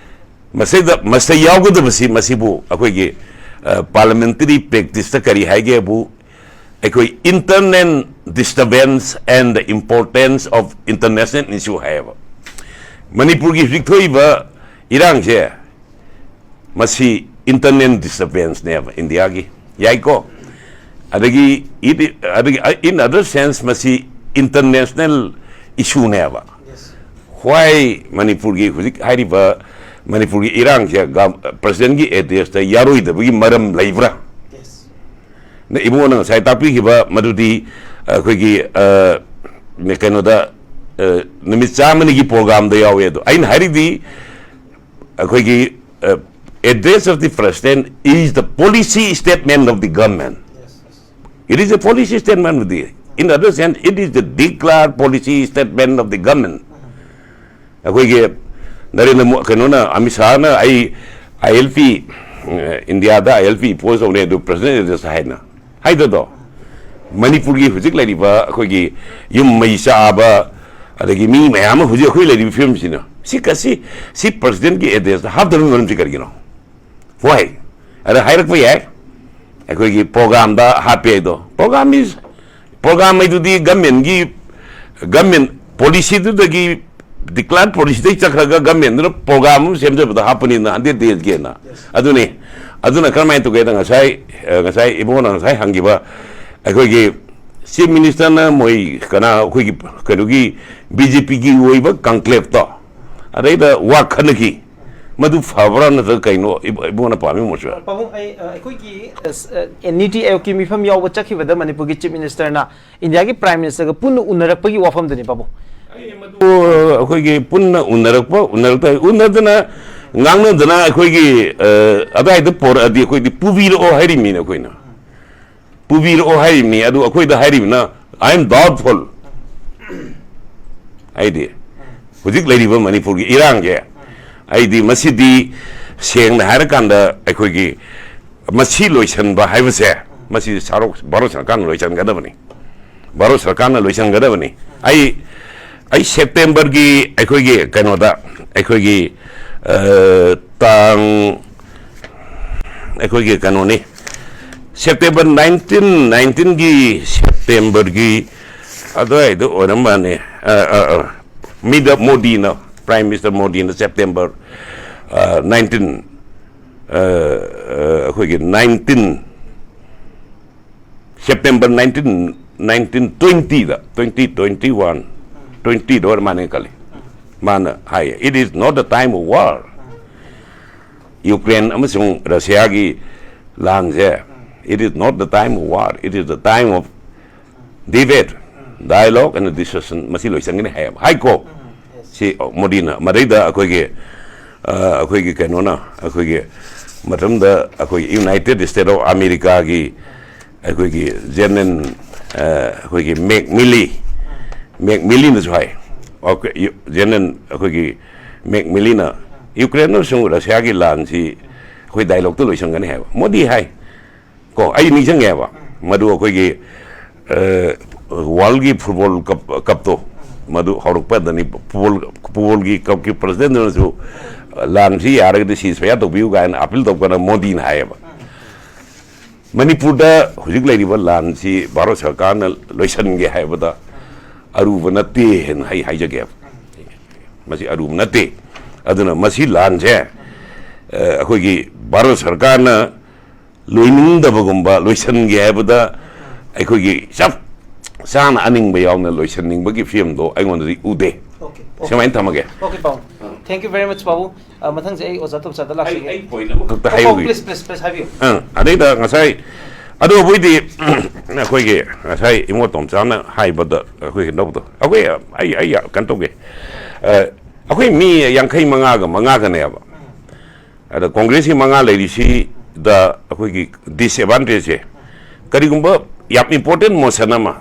ꯃꯁꯤꯗ ꯃꯁꯤꯗ ꯌꯥꯎꯒꯗꯕꯁꯤ, ꯃꯁꯤꯕꯨ ꯑꯩꯈꯣꯏꯒꯤ ꯄꯥꯔꯂꯤꯌꯥꯃꯦꯟꯇꯔꯤ ꯄ꯭ꯔꯦꯛꯇꯤꯁꯇ ꯀꯔꯤ ꯍꯥꯏꯒꯦꯕꯨ, ꯑꯩꯈꯣꯏ internal disturbance and the importance of international issue ꯍꯥꯏꯌꯦꯕ꯫ ꯃꯅꯤꯄꯨꯔꯒꯤ ꯍꯧꯖꯤꯛ ꯊꯣꯛꯏꯕ ꯏꯔꯥꯡꯁꯦ, ꯃꯁꯤ internal disturbanceꯅꯦꯕ ꯏꯟꯗꯤꯌꯥꯒꯤ, ꯌꯥꯏꯀꯣ? ꯑꯗꯒꯤ it- ꯑꯗꯒꯤ in other sense ꯃꯁꯤ international issueꯅꯦꯕ꯫ Why ꯃꯅꯤꯄꯨꯔꯒꯤ ꯍꯧꯖꯤꯛ ꯍꯥꯏꯔꯤꯕ ꯃꯅꯤꯄꯨꯔꯒꯤ ꯏꯔꯥꯡꯁꯦ ꯒ- ꯄ꯭ꯔꯁꯤꯗꯦꯟꯒꯤ ꯑꯦꯗ꯭ꯔꯦꯁꯇ ꯌꯥꯔꯣꯏꯗꯕꯒꯤ ꯃꯔꯝ ꯂꯩꯕ꯭ꯔꯥ? ꯅ ꯏꯕꯨꯡꯉꯣꯅ ꯉꯁꯥꯏ ꯇꯥꯛꯄꯤꯈꯤꯕ ꯃꯗꯨꯗꯤ ꯑꯩꯈꯣꯏꯒꯤ, ꯑ, ꯀꯩꯅꯣꯗ, ꯑ, ꯅꯨꯃꯤꯠ ꯆꯥꯝꯃꯅꯤꯒꯤ ꯄ꯭ꯔꯣꯒ꯭ꯔꯥꯝꯗ ꯌꯥꯎꯋꯦ꯫ ꯑꯗꯣ ꯑꯩꯅ ꯍꯥꯏꯔꯤꯗꯤ ꯑꯩꯈꯣꯏꯒꯤ, ꯑ, address of the president is the policy statement of the government. It is a policy statement of the, in other sense, it is the declared policy statement of the government. ꯑꯩꯈꯣꯏꯒꯤ ꯅꯔꯦꯟꯗ꯭ꯔ ꯃꯣ- ꯀꯩꯅꯣꯅ, ꯑꯃꯤꯠ ꯁꯥꯍꯅ ꯑꯩ ILP, ꯏꯟꯗꯤꯌꯥꯗ ILP impose ꯇꯧꯅꯤ ꯑꯗꯨ president address ꯍꯥꯏꯅ ꯍꯥꯏꯗꯗꯣ, ꯃꯅꯤꯄꯨꯔꯒꯤ ꯍꯧꯖꯤꯛ ꯂꯩꯔꯤꯕ ꯑꯩꯈꯣꯏꯒꯤ ꯌꯨꯝ ꯃꯩ ꯆꯥꯕ, ꯑꯗꯒꯤ ꯃꯤ ꯃꯌꯥꯝ ꯑꯃ ꯍꯧꯖꯤꯛ ꯑꯩꯈꯣꯏ ꯂꯩꯔꯤꯕ ꯐꯤꯕꯝꯁꯤꯅ ꯁꯤ ꯀ- ꯁꯤ ꯁꯤ presidentꯀꯤ addressꯇ ꯍꯥꯞꯇꯕꯒꯤ ꯃꯔꯝꯁꯤ ꯀꯔꯤꯒꯤꯅꯣ? Why? ꯑꯗ ꯍꯥꯏꯔꯛꯄ ꯌꯥꯏ, ꯑꯩꯈꯣꯏꯒꯤ ꯄ꯭ꯔꯣꯒ꯭ꯔꯥꯝꯗ ꯍꯥꯞꯄꯦ ꯍꯥꯏꯗꯣ꯫ Program is program ꯍꯥꯏꯗꯨꯗꯤ ꯒꯃꯦꯟꯒꯤ, ꯒꯃꯦꯟ ꯄꯣꯂꯤꯁꯤꯗꯨꯗꯒꯤ, declared policyꯗꯒꯤ ꯆꯠꯈ꯭ꯔꯒ ꯒꯃꯦꯟꯗꯨꯅ ꯄ꯭ꯔꯣꯒ꯭ꯔꯥꯝ ꯑꯃ ꯁꯦꯝꯖꯕꯗ ꯍꯥꯞꯄꯅꯤꯅ hundred daysꯒꯤꯅ꯫ ꯑꯗꯨꯅꯤ꯫ ꯑꯗꯨꯅ ꯀꯔꯝꯍꯥꯏꯅ ꯇꯧꯒꯦꯗ, ꯉꯁꯥꯏ, ꯑ, ꯉꯁꯥꯏ ꯏꯕꯨꯡꯉꯣꯅ ꯉꯁꯥꯏ ꯍꯪꯈꯤꯕ, ꯑꯩꯈꯣꯏꯒꯤ chief ministerꯅ ꯃꯣꯏ ꯀꯅꯥ, ꯑꯩꯈꯣꯏꯒꯤ ꯀꯩꯅꯣꯒꯤ BJPꯒꯤ ꯑꯣꯏꯕ conclaveꯇꯣ, ꯑꯗꯩꯗ ꯋꯥ ꯈꯟꯅꯈꯤ꯫ ꯃꯗꯨ ꯐꯕ꯭ꯔꯥ ꯅꯠꯇ꯭ꯔꯒ ꯀꯩꯅꯣ, ꯏꯕ- ꯏꯕꯨꯡꯉꯣꯅ ꯄꯥꯝꯃꯤ ꯃꯣꯠꯁꯨ? ꯄꯥꯕꯨꯡ, ꯑꯩ, ꯑ, ꯑꯩꯈꯣꯏꯒꯤ, ꯑ, ꯁ-, ꯑ, ꯅꯤꯇꯤ ꯑꯥꯌꯣꯒꯀꯤ ꯃꯤꯐꯝ ꯌꯥꯎꯕ ꯆꯠꯈꯤꯕꯗ ꯃꯅꯤꯄꯨꯔꯒꯤ chief ministerꯅ ꯏꯟꯗꯤꯌꯥꯒꯤ prime ministerꯒ ꯄꯨꯟꯅ ꯎꯅꯔꯛꯄꯒꯤ ꯋꯥꯐꯝꯗꯨꯅꯤ, ꯄꯥꯕꯨꯡ꯫ ꯑꯩꯈꯣꯏꯒꯤ ꯄꯨꯟꯅ ꯎꯅꯔꯛꯄ, ꯎꯅꯔꯛꯇ, ꯎꯅꯗꯅ ꯉꯥꯡꯅꯗꯅ ꯑꯩꯈꯣꯏꯒꯤ, ꯑ, ꯑꯗꯥꯏꯗ ꯄꯣꯔꯛꯑꯗꯤ ꯑꯩꯈꯣꯏꯗꯤ ꯄꯨꯕꯤꯔꯛꯑꯣ ꯍꯥꯏꯔꯤꯃꯤꯅ ꯑꯩꯈꯣꯏꯅ꯫ ꯄꯨꯕꯤꯔꯛꯑꯣ ꯍꯥꯏꯔꯤꯕꯅꯤ꯫ ꯑꯗꯨ ꯑꯩꯈꯣꯏꯗ ꯍꯥꯏꯔꯤꯕꯅ, "I am doubtful" ꯍꯥꯏꯗꯤ ꯍꯧꯖꯤꯛ ꯂꯩꯔꯤꯕ ꯃꯅꯤꯄꯨꯔꯒꯤ ꯏꯔꯥꯡꯁꯦ, ꯑꯩꯗꯤ ꯃꯁꯤꯗꯤ ꯁꯦꯡꯅ ꯍꯥꯏꯔꯀꯥꯟꯗ ꯑꯩꯈꯣꯏꯒꯤ ꯃꯁꯤ ꯂꯣꯏꯁꯤꯟꯕ ꯍꯥꯏꯕꯁꯦ, ꯃꯁꯤ ꯁꯥꯔꯣꯛ ꯚꯥꯔꯠ ꯁꯔꯀꯥꯔꯅ ꯂꯣꯏꯁꯤꯟꯒꯗꯕꯅꯤ꯫ ꯚꯥꯔꯠ ꯁꯔꯀꯥꯔꯅ ꯂꯣꯏꯁꯤꯟꯒꯗꯕꯅꯤ꯫ ꯑꯩ, ꯑꯩ ꯁꯦꯞꯇꯦꯝꯕꯔꯒꯤ ꯑꯩꯈꯣꯏꯒꯤ ꯀꯩꯅꯣꯗ, ꯑꯩꯈꯣꯏꯒꯤ, ꯑ, ꯇꯥꯡ, ꯑꯩꯈꯣꯏꯒꯤ ꯀꯩꯅꯣꯅꯤ, ꯁꯦꯞꯇꯦꯝꯕꯔ ꯅꯥꯏꯟꯇꯤꯟ, ꯅꯥꯏꯟꯇꯤꯟꯒꯤ ꯁꯦꯞꯇꯦꯝꯕꯔꯒꯤ ꯑꯗꯨꯋꯥꯏꯗ ꯑꯣꯏꯔꯝꯕꯅꯤ꯫ ꯑ, ꯑ, ꯑ, ꯃꯤꯗ ꯃꯣꯗꯤꯅ, ꯄ꯭ꯔꯥꯏꯝ ꯃꯤꯅꯤꯁꯇꯔ ꯃꯣꯗꯤꯅ September, uh, nineteen, uh, uh, ꯑꯩꯈꯣꯏꯒꯤ ꯅꯥꯏꯟꯇꯤꯟ, ꯁꯦꯞꯇꯦꯝꯕꯔ ꯅꯥꯏꯟꯇꯤꯟ, ꯅꯥꯏꯟꯇꯤꯟ ꯇ꯭ꯋꯦꯟꯇꯤꯗ, ꯇ꯭ꯋꯦꯟꯇꯤ, ꯇ꯭ꯋꯦꯟꯇꯤ ꯋꯥꯟ, ꯇ꯭ꯋꯦꯟꯇꯤꯗ ꯑꯣꯏꯔ ꯃꯥꯅꯦ ꯈꯜꯂꯤ꯫ ꯃꯥꯅ ꯍꯥꯏꯌꯦ, "It is not the time of war." Ukraine ꯑꯃꯁꯨꯡ ꯔꯁꯤꯌꯥꯒꯤ ꯂꯥꯟꯁꯦ, "It is not the time of war, it is the time of debate, dialogue and discussion, ꯃꯁꯤ ꯂꯣꯏꯁꯟꯒꯅꯤ" ꯍꯥꯏꯌꯦꯕ, ꯍꯥꯏꯀꯣ꯫ ꯁꯤ ꯃꯣꯗꯤꯅ꯫ ꯃꯗꯩꯗ ꯑꯩꯈꯣꯏꯒꯤ, ꯑ, ꯑꯩꯈꯣꯏꯒꯤ ꯀꯩꯅꯣꯅ, ꯑꯩꯈꯣꯏꯒꯤ ꯃꯇꯝꯗ ꯑꯩꯈꯣꯏ United States of Americaꯒꯤ ꯑꯩꯈꯣꯏꯒꯤ ꯖꯦꯅꯔꯦꯜ, ꯑ, ꯑꯩꯈꯣꯏꯒꯤ ꯃꯦꯛꯃꯤꯂꯤ, ꯃꯦꯛꯃꯤꯂꯤꯅꯁꯨ ꯍꯥꯏ, ꯑꯣꯀꯦ, ꯌꯨ-, ꯖꯦꯅꯔꯦꯜ ꯑꯩꯈꯣꯏꯒꯤ ꯃꯦꯛꯃꯤꯂꯤꯅ, "ꯌꯨꯀ꯭ꯔꯦꯟ ꯑꯃꯁꯨꯡ ꯔꯁꯤꯌꯥꯒꯤ ꯂꯥꯟꯁꯤ ꯑꯩꯈꯣꯏ ꯗꯥꯏꯂꯣꯛꯇ ꯂꯣꯏꯁꯟꯒꯅꯤ" ꯍꯥꯏꯕ ꯃꯣꯗꯤ ꯍꯥꯏ꯫ ꯀꯣ, ꯑꯩ ꯅꯤꯡꯁꯤꯡꯉꯦꯕ, ꯃꯗꯨ ꯑꯩꯈꯣꯏꯒꯤ, ꯑ, ꯋꯥꯔꯜꯒꯤ ꯐꯨꯠꯕꯣꯜ ꯀꯞ, ꯀꯞꯇꯣ, ꯃꯗꯨ ꯍꯧꯔꯛꯄꯗꯅꯤ, ꯐꯨꯠꯕꯣꯜ, ꯐꯨꯠꯕꯣꯜꯒꯤ ꯀꯞꯀꯤ ꯄ꯭ꯔꯁꯤꯗꯦꯟꯗꯨꯅꯁꯨ, "ꯂꯥꯟꯁꯤ ꯌꯥꯔꯒꯗꯤ ceasefire ꯇꯧꯕꯤꯌꯨ" ꯀꯥꯏꯅ ꯑꯥꯄꯤꯜ ꯇꯧꯗꯅ ꯃꯣꯗꯤꯅ ꯍꯥꯏꯌꯦꯕ꯫ ꯃꯅꯤꯄꯨꯔꯗ ꯍꯧꯖꯤꯛ ꯂꯩꯔꯤꯕ ꯂꯥꯟꯁꯤ ꯚꯥꯔꯠ ꯁꯔꯀꯥꯔꯅ ꯂꯣꯏꯁꯤꯟꯒꯦ ꯍꯥꯏꯕꯗ ꯑꯔꯨꯕ ꯅꯠꯇꯦ ꯍꯥꯏꯅ ꯑꯩ ꯍꯥꯏꯖꯒꯦꯕ꯫ ꯃꯁꯤ ꯑꯔꯨꯕ ꯅꯠꯇꯦ꯫ ꯑꯗꯨꯅ ꯃꯁꯤ ꯂꯥꯟꯁꯦ, ꯑ, ꯑꯩꯈꯣꯏꯒꯤ ꯚꯥꯔꯠ ꯁꯔꯀꯥꯔꯅ ꯂꯣꯏꯅꯤꯡꯗꯕꯒꯨꯝꯕ, ꯂꯣꯏꯁꯤꯟꯒꯦ ꯍꯥꯏꯕꯗ ꯑꯩꯈꯣꯏꯒꯤ ꯆꯞ ꯆꯥꯅ ꯑꯅꯤꯡꯕ ꯌꯥꯎꯅ ꯂꯣꯏꯁꯤꯟꯅꯤꯡꯕꯒꯤ ꯐꯤꯕꯝꯗꯣ ꯑꯩꯉꯣꯟꯗꯗꯤ ꯎꯗꯦ꯫ Okay, okay꯫ ꯁꯨꯃꯥꯏꯅ ꯊꯝꯃꯒꯦ꯫ Okay, ꯄꯥꯕꯨ꯫ Thank you very much, ꯄꯥꯕꯨ꯫ ꯑ, ꯃꯊꯪꯁꯦ ꯑꯩ ꯑꯣꯖꯥ ꯇꯣꯝꯆꯥꯗ ꯑꯩ, ꯂꯥꯛꯆꯒꯦ꯫ ꯑꯩ point ꯑꯃꯈꯛꯇ ꯑꯣ, ꯍꯥꯏꯍꯧꯒꯦ꯫ Please, please, please, ꯍꯥꯏꯕꯤꯌꯨ꯫ ꯑ, ꯑꯗꯩꯗ ꯉꯁꯥꯏ, ꯑꯗꯨ ꯑꯩꯈꯣꯏꯗꯤ, ꯑꯩꯈꯣꯏꯒꯤ ꯉꯁꯥꯏ ꯏꯃꯣ ꯇꯣꯝꯆꯥꯅ ꯍꯥꯏꯕꯗ ꯑꯩꯈꯣꯏꯒꯤ ꯂꯧꯕꯗꯣ, ꯑꯩꯈꯣꯏ, ꯑꯩ, ꯑꯩ ꯀꯩꯅꯣ ꯇꯧꯒꯦ꯫ ꯑ, ꯑꯩꯈꯣꯏ ꯃꯤ ꯌꯥꯡꯈꯩ ꯃꯉꯥꯒ ꯃꯉꯥꯒꯅꯦꯕ꯫ ꯑꯗ ꯀꯣꯡꯒ꯭ꯔꯦꯁꯀꯤ ꯃꯉꯥ ꯂꯩꯔꯤꯁꯤꯗ ꯑꯩꯈꯣꯏꯒꯤ disadvantageꯁꯦ, ꯀꯔꯤꯒꯨꯝꯕ ꯌꯥꯝ important motion ꯑꯃ,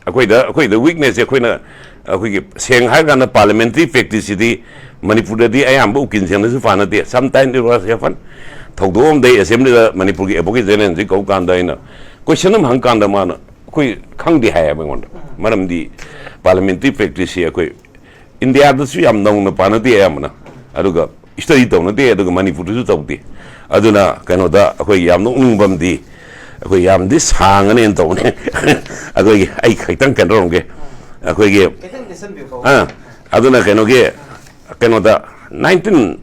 ꯑꯩꯈꯣꯏꯗ, ꯑꯩꯈꯣꯏꯗ weaknessꯁꯦ ꯑꯩꯈꯣꯏꯅ, ꯑꯩꯈꯣꯏꯒꯤ ꯁꯦꯡꯅ ꯍꯥꯏꯔꯀꯥꯟꯗ parliamentary practiceꯁꯤꯗꯤ ꯃꯅꯤꯄꯨꯔꯗꯗꯤ ꯑꯌꯥꯝꯕ ꯎꯀꯤꯜꯁꯤꯡꯅꯁꯨ ꯄꯥꯟꯅꯗꯦ꯫ Sometime it was happen, ꯊꯧꯗꯣꯛ ꯑꯃꯗ ꯑꯩ assemblyꯗ ꯃꯅꯤꯄꯨꯔꯒꯤ advocate generalꯁꯤ ꯀꯧ ꯀꯥꯟꯗ ꯑꯩꯅ question ꯑꯃ ꯍꯪꯀꯥꯟꯗ ꯃꯥꯅ ꯑꯩꯈꯣꯏ ꯈꯪꯗꯦ ꯍꯥꯏꯌꯦꯕ ꯑꯩꯉꯣꯟꯗ꯫ ꯃꯔꯝꯗꯤ parliamentary practiceꯁꯤ ꯑꯩꯈꯣꯏ ꯏꯟꯗꯤꯌꯥꯗꯁꯨ ꯌꯥꯝ ꯅꯧꯅ ꯄꯥꯟꯅꯗꯦ ꯑꯌꯥꯝꯕꯅ꯫ ꯑꯗꯨꯒ ꯁ꯭ꯇꯗꯤ ꯇꯧꯅꯗꯦ, ꯑꯗꯨꯒ ꯃꯅꯤꯄꯨꯔꯗꯁꯨ ꯇꯧꯗꯦ꯫ ꯑꯗꯨꯅ ꯀꯩꯅꯣꯗ ꯑꯩꯈꯣꯏ ꯌꯥꯝ ꯅꯣꯛꯅꯤꯡꯕ ꯑꯃꯗꯤ, ꯑꯩꯈꯣꯏ ꯌꯥꯝꯗꯤ ꯁꯥꯡꯉꯅꯦꯅ ꯇꯧꯕꯅꯦ꯫ ꯑꯩꯈꯣꯏꯒꯤ, ꯑꯩ ꯈꯤꯇꯪ ꯀꯩꯅꯣ ꯇꯧꯔꯝꯒꯦ꯫ ꯑꯩꯈꯣꯏꯒꯤ, ꯑꯥ, ꯑꯗꯨꯅ ꯀꯩꯅꯣꯒꯤ, ꯀꯩꯅꯣꯗ, ꯅꯥꯏꯟꯇꯤꯟ,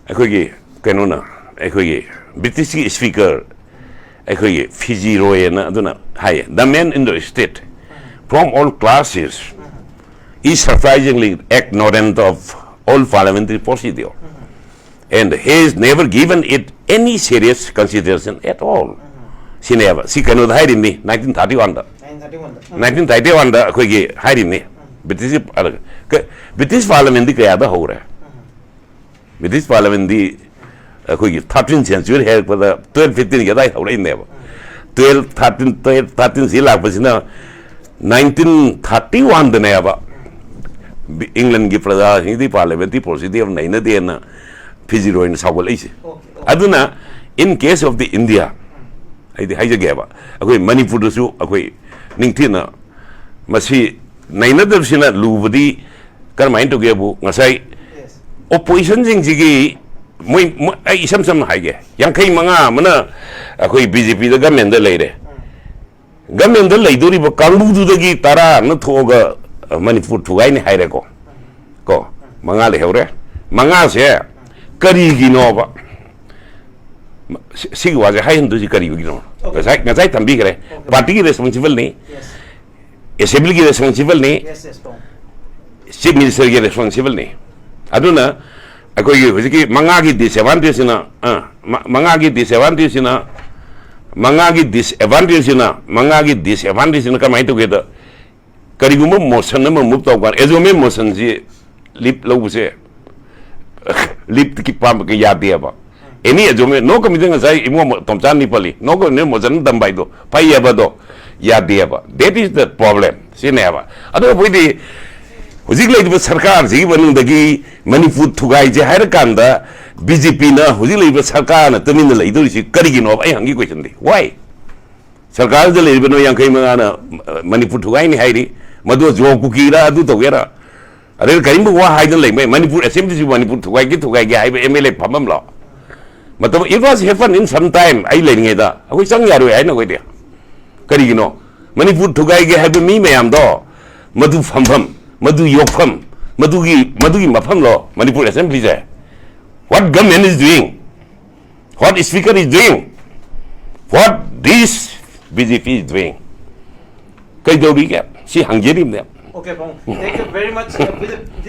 ꯑꯩꯈꯣꯏꯒꯤ ꯀꯩꯅꯣꯅ, ꯑꯩꯈꯣꯏꯒꯤ ꯕ꯭ꯔꯤꯇꯤꯁꯀꯤ ꯁ꯭ꯄꯤꯀꯔ, ꯑꯩꯈꯣꯏꯒꯤ ꯐꯤꯖꯤ ꯔꯣꯏꯅ ꯑꯗꯨꯅ ꯍꯥꯏꯌꯦ, "The man in the state, from all classes, is surprisingly ignorant of all parliamentary procedure, and he has never given it any serious consideration at all." ꯁꯤꯅꯦꯕ, ꯁꯤ ꯀꯩꯅꯣꯗ ꯍꯥꯏꯔꯤꯕꯅꯤ, ꯅꯥꯏꯟꯇꯤꯟ ꯊꯥꯔꯇꯤ ꯋꯥꯟꯗ꯫ ꯅꯥꯏꯟꯇꯤꯟ ꯊꯥꯔꯇꯤ ꯋꯥꯟꯗ ꯑꯩꯈꯣꯏꯒꯤ ꯍꯥꯏꯔꯤꯕꯅꯤ꯫ ꯕ꯭ꯔꯤꯇꯤꯁꯀꯤ, ꯕ꯭ꯔꯤꯇꯤꯁ ꯄꯥꯔꯂꯤꯌꯥꯃꯦꯟꯗꯤ ꯀꯌꯥꯗ ꯍꯧꯔꯦ? British ꯄꯥꯔꯂꯤꯌꯥꯃꯦꯟꯗꯤ ꯑꯩꯈꯣꯏꯒꯤ ꯊꯥꯔꯇꯤꯟ ꯁꯦꯟꯆꯨꯔꯤ ꯍꯥꯏꯔꯛꯄꯗ, ꯇꯨꯌꯦꯜꯐ ꯐꯤꯐꯇꯤꯟꯒꯤ ꯑꯗꯥꯏ ꯍꯧꯔꯛꯏꯅꯦꯕ꯫ ꯇꯨꯌꯦꯜꯐ ꯊꯥꯔꯇꯤꯟ, ꯇꯨꯌꯦꯜꯐ ꯊꯥꯔꯇꯤꯟꯁꯤ ꯂꯥꯛꯄꯁꯤꯅ ꯅꯥꯏꯟꯇꯤꯟ ꯊꯥꯔꯇꯤ ꯋꯥꯟꯗꯅꯦꯕ ꯏꯪꯂꯦꯟꯒꯤ ꯄ꯭ꯔꯖꯥꯁꯤꯡꯗꯤ ꯄꯥꯔꯂꯤꯌꯥꯃꯦꯟꯇꯔꯤ ꯄ꯭ꯔꯣꯁꯤꯗꯤꯌꯔ ꯅꯩꯅꯗꯦꯅ ꯐꯤꯖꯤ ꯔꯣꯏꯅ ꯁꯥꯎꯒꯠꯂꯛꯏꯁꯦ꯫ Okay, okay. ꯑꯗꯨꯅ, in case of the India, ꯑꯩꯗꯤ ꯍꯥꯏꯖꯒꯦꯕ, ꯑꯩꯈꯣꯏ ꯃꯅꯤꯄꯨꯔꯗꯁꯨ ꯑꯩꯈꯣꯏ ꯅꯤꯡꯊꯤꯅ ꯃꯁꯤ ꯅꯩꯅꯗꯕꯁꯤꯅ ꯂꯨꯕꯗꯤ ꯀꯔꯝꯍꯥꯏꯅ ꯇꯧꯒꯦꯕꯨ, ꯉꯁꯥꯏ ꯌꯦꯁ꯫ ꯑꯣꯄꯣꯖꯤꯁꯟꯁꯤꯡꯁꯤꯒꯤ ꯃꯣꯏ, ꯃꯣꯏ, ꯑꯩ ꯏꯁꯝ ꯁꯝꯅ ꯍꯥꯏꯒꯦ, ꯌꯥꯡꯈꯩ ꯃꯉꯥ ꯑꯃꯅ ꯑꯩꯈꯣꯏ ꯕꯤ ꯖꯦ ꯄꯤꯗ ꯒꯃꯦꯟꯗ ꯂꯩꯔꯦ꯫ ꯎꯝ꯫ ꯒꯃꯦꯟꯗ ꯂꯩꯗꯣꯔꯤꯕ ꯀꯥꯡꯕꯨꯗꯨꯗꯒꯤ ꯇꯔꯥ ꯑꯃꯅ ꯊꯣꯛꯑꯒ ꯃꯅꯤꯄꯨꯔ ꯊꯨꯒꯥꯏꯅꯤ ꯍꯥꯏꯔꯦꯀꯣ꯫ ꯀꯣ, ꯃꯉꯥ ꯂꯩꯍꯧꯔꯦ꯫ ꯃꯉꯥꯁꯦ ꯀꯔꯤꯒꯤꯅꯣꯕ? ꯁꯤ-, ꯁꯤꯒꯤ ꯋꯥꯁꯦ ꯍꯥꯏꯍꯟꯗꯣꯏꯁꯤ ꯀꯔꯤꯒꯤꯅꯣ? ꯑꯣꯀꯦ꯫ ꯉꯁꯥꯏ, ꯉꯁꯥꯏ ꯊꯝꯕꯤꯈ꯭ꯔꯦ꯫ ꯑꯣꯀꯦ꯫ ꯄꯥꯔꯇꯤꯒꯤ ꯔꯦꯁꯄꯣꯟꯁꯤꯕꯜꯅꯤ, ꯌꯦꯁ꯫ ꯑꯦꯁꯦꯝꯕ꯭ꯂꯤꯒꯤ ꯔꯦꯁꯄꯣꯟꯁꯤꯕꯜꯅꯤ, ꯌꯦꯁ, ꯌꯦꯁ, ꯄꯥꯎ꯫ ꯆꯤꯐ ꯃꯤꯅꯤꯁꯇꯔꯒꯤ ꯔꯦꯁꯄꯣꯟꯁꯤꯕꯜꯅꯤ꯫ ꯑꯗꯨꯅ ꯑꯩꯈꯣꯏꯒꯤ ꯍꯧꯖꯤꯛꯀꯤ ꯃꯉꯥꯒꯤ ꯗꯤꯁꯑꯦꯗꯚꯥꯟꯇꯦꯖꯁꯤꯅ, ꯑ, ꯃ-, ꯃꯉꯥꯒꯤ ꯗꯤꯁꯑꯦꯗꯚꯥꯟꯇꯦꯖꯁꯤꯅ, ꯃꯉꯥꯒꯤ ꯗꯤꯁꯑꯦꯗꯚꯥꯟꯇꯦꯖꯁꯤꯅ, ꯃꯉꯥꯒꯤ ꯗꯤꯁꯑꯦꯗꯚꯥꯟꯇꯦꯖꯁꯤꯅ ꯀꯃꯥꯏꯅ ꯇꯧꯒꯦꯗ, ꯀꯔꯤꯒꯨꯝꯕ ꯃꯣꯁꯟ ꯑꯃ ꯃꯨꯚ ꯇꯧꯕ ꯀꯥꯟꯗ, ꯑꯦꯖꯣꯃꯦꯟ ꯃꯣꯁꯟꯁꯤ ꯂꯤꯞ ꯂꯧꯕꯁꯦ, ꯂꯤꯞꯀꯤ ꯄꯥꯝꯕ ꯌꯥꯗꯦꯕ꯫ ꯑꯦꯅꯤ ꯑꯦꯖꯣꯃꯦꯟ, ꯅꯣ ꯀꯟꯐꯤꯗꯦꯟꯁ, ꯉꯁꯥꯏ ꯏꯕꯨꯡꯉꯣ ꯇꯣꯝꯆꯥꯅ ꯄꯜꯂꯤ, ꯅꯣ ꯀꯟꯐꯤꯗꯦꯟꯁ ꯃꯣꯁꯟ ꯇꯝꯕ ꯍꯥꯏꯗꯣ ꯐꯩꯌꯦꯕ, ꯑꯗꯣ ꯌꯥꯗꯦꯕ꯫ That is the problem. ꯁꯤꯅꯦꯕ꯫ ꯑꯗꯣ ꯑꯩꯈꯣꯏꯗꯤ ꯍꯧꯖꯤꯛ ꯂꯩꯔꯤꯕ ꯁꯔꯀꯥꯔꯁꯤꯒꯤ ꯃꯅꯨꯡꯗꯒꯤ ꯃꯅꯤꯄꯨꯔ ꯊꯨꯒꯥꯏꯁꯦ ꯍꯥꯏꯔꯀꯥꯟꯗ ꯕꯤ ꯖꯦ ꯄꯤꯅ ꯍꯧꯖꯤꯛ ꯂꯩꯔꯤꯕ ꯁꯔꯀꯥꯔꯅ ꯇꯨꯃꯤꯟꯅ ꯂꯩꯗꯧꯔꯤꯁꯤ ꯀꯔꯤꯒꯤꯅꯣꯕ? ꯑꯩ ꯍꯪꯒꯤ ꯀꯣꯏꯁꯟꯗꯤ꯫ Why? ꯁꯔꯀꯥꯔꯗ ꯂꯩꯔꯤꯕ ꯅꯣꯏ ꯌꯥꯡꯈꯩ ꯃꯉꯥꯅ, ꯑ, ꯃꯅꯤꯄꯨꯔ ꯊꯨꯒꯥꯏꯅꯤ ꯍꯥꯏꯔꯤ, ꯃꯗꯨ ꯖꯣꯕ ꯀꯨꯀꯤꯔ, ꯑꯗꯨ ꯇꯧꯒꯦꯔꯥ, ꯑꯗꯩ ꯀꯔꯤꯒꯨꯝꯕ ꯋꯥ ꯍꯥꯏꯗꯅ ꯂꯩꯕ ꯃꯅꯤꯄꯨꯔ ꯑꯦꯁꯦꯝꯕ꯭ꯂꯤꯁꯤꯕꯨ ꯃꯅꯤꯄꯨꯔ ꯊꯨꯒꯥꯏꯒꯦ ꯊꯨꯒꯥꯏꯒꯦ ꯍꯥꯏꯕ ꯑꯦꯝ ꯑꯦꯜ ꯑꯦ ꯐꯝꯐꯝꯂꯣ? ꯃꯇꯝ, it was happen in some time, ꯑꯩ ꯂꯩꯔꯤꯉꯩꯗ ꯑꯩꯈꯣꯏ ꯆꯪ ꯌꯥꯔꯣꯏ ꯍꯥꯏꯅ ꯑꯩꯈꯣꯏꯗꯤ꯫ ꯀꯔꯤꯒꯤꯅꯣ? ꯃꯅꯤꯄꯨꯔ ꯊꯨꯒꯥꯏꯒꯦ ꯍꯥꯏꯕ ꯃꯤ ꯃꯌꯥꯝꯗꯣ ꯃꯗꯨ ꯐꯝꯐꯝ, ꯃꯗꯨ ꯌꯣꯛꯐꯝ, ꯃꯗꯨꯒꯤ, ꯃꯗꯨꯒꯤ ꯃꯐꯝꯂꯣ Manipur ꯑꯦꯁꯦꯝꯕ꯭ꯂꯤꯁꯦ? What government is doing? What speaker is doing? What this B J P is doing? ꯀꯩꯗꯧꯔꯤꯒꯦ? ꯁꯤ ꯍꯪꯖꯔꯤꯕꯅꯦ꯫ Okay, Pong. Thank you very much. Uh, with the-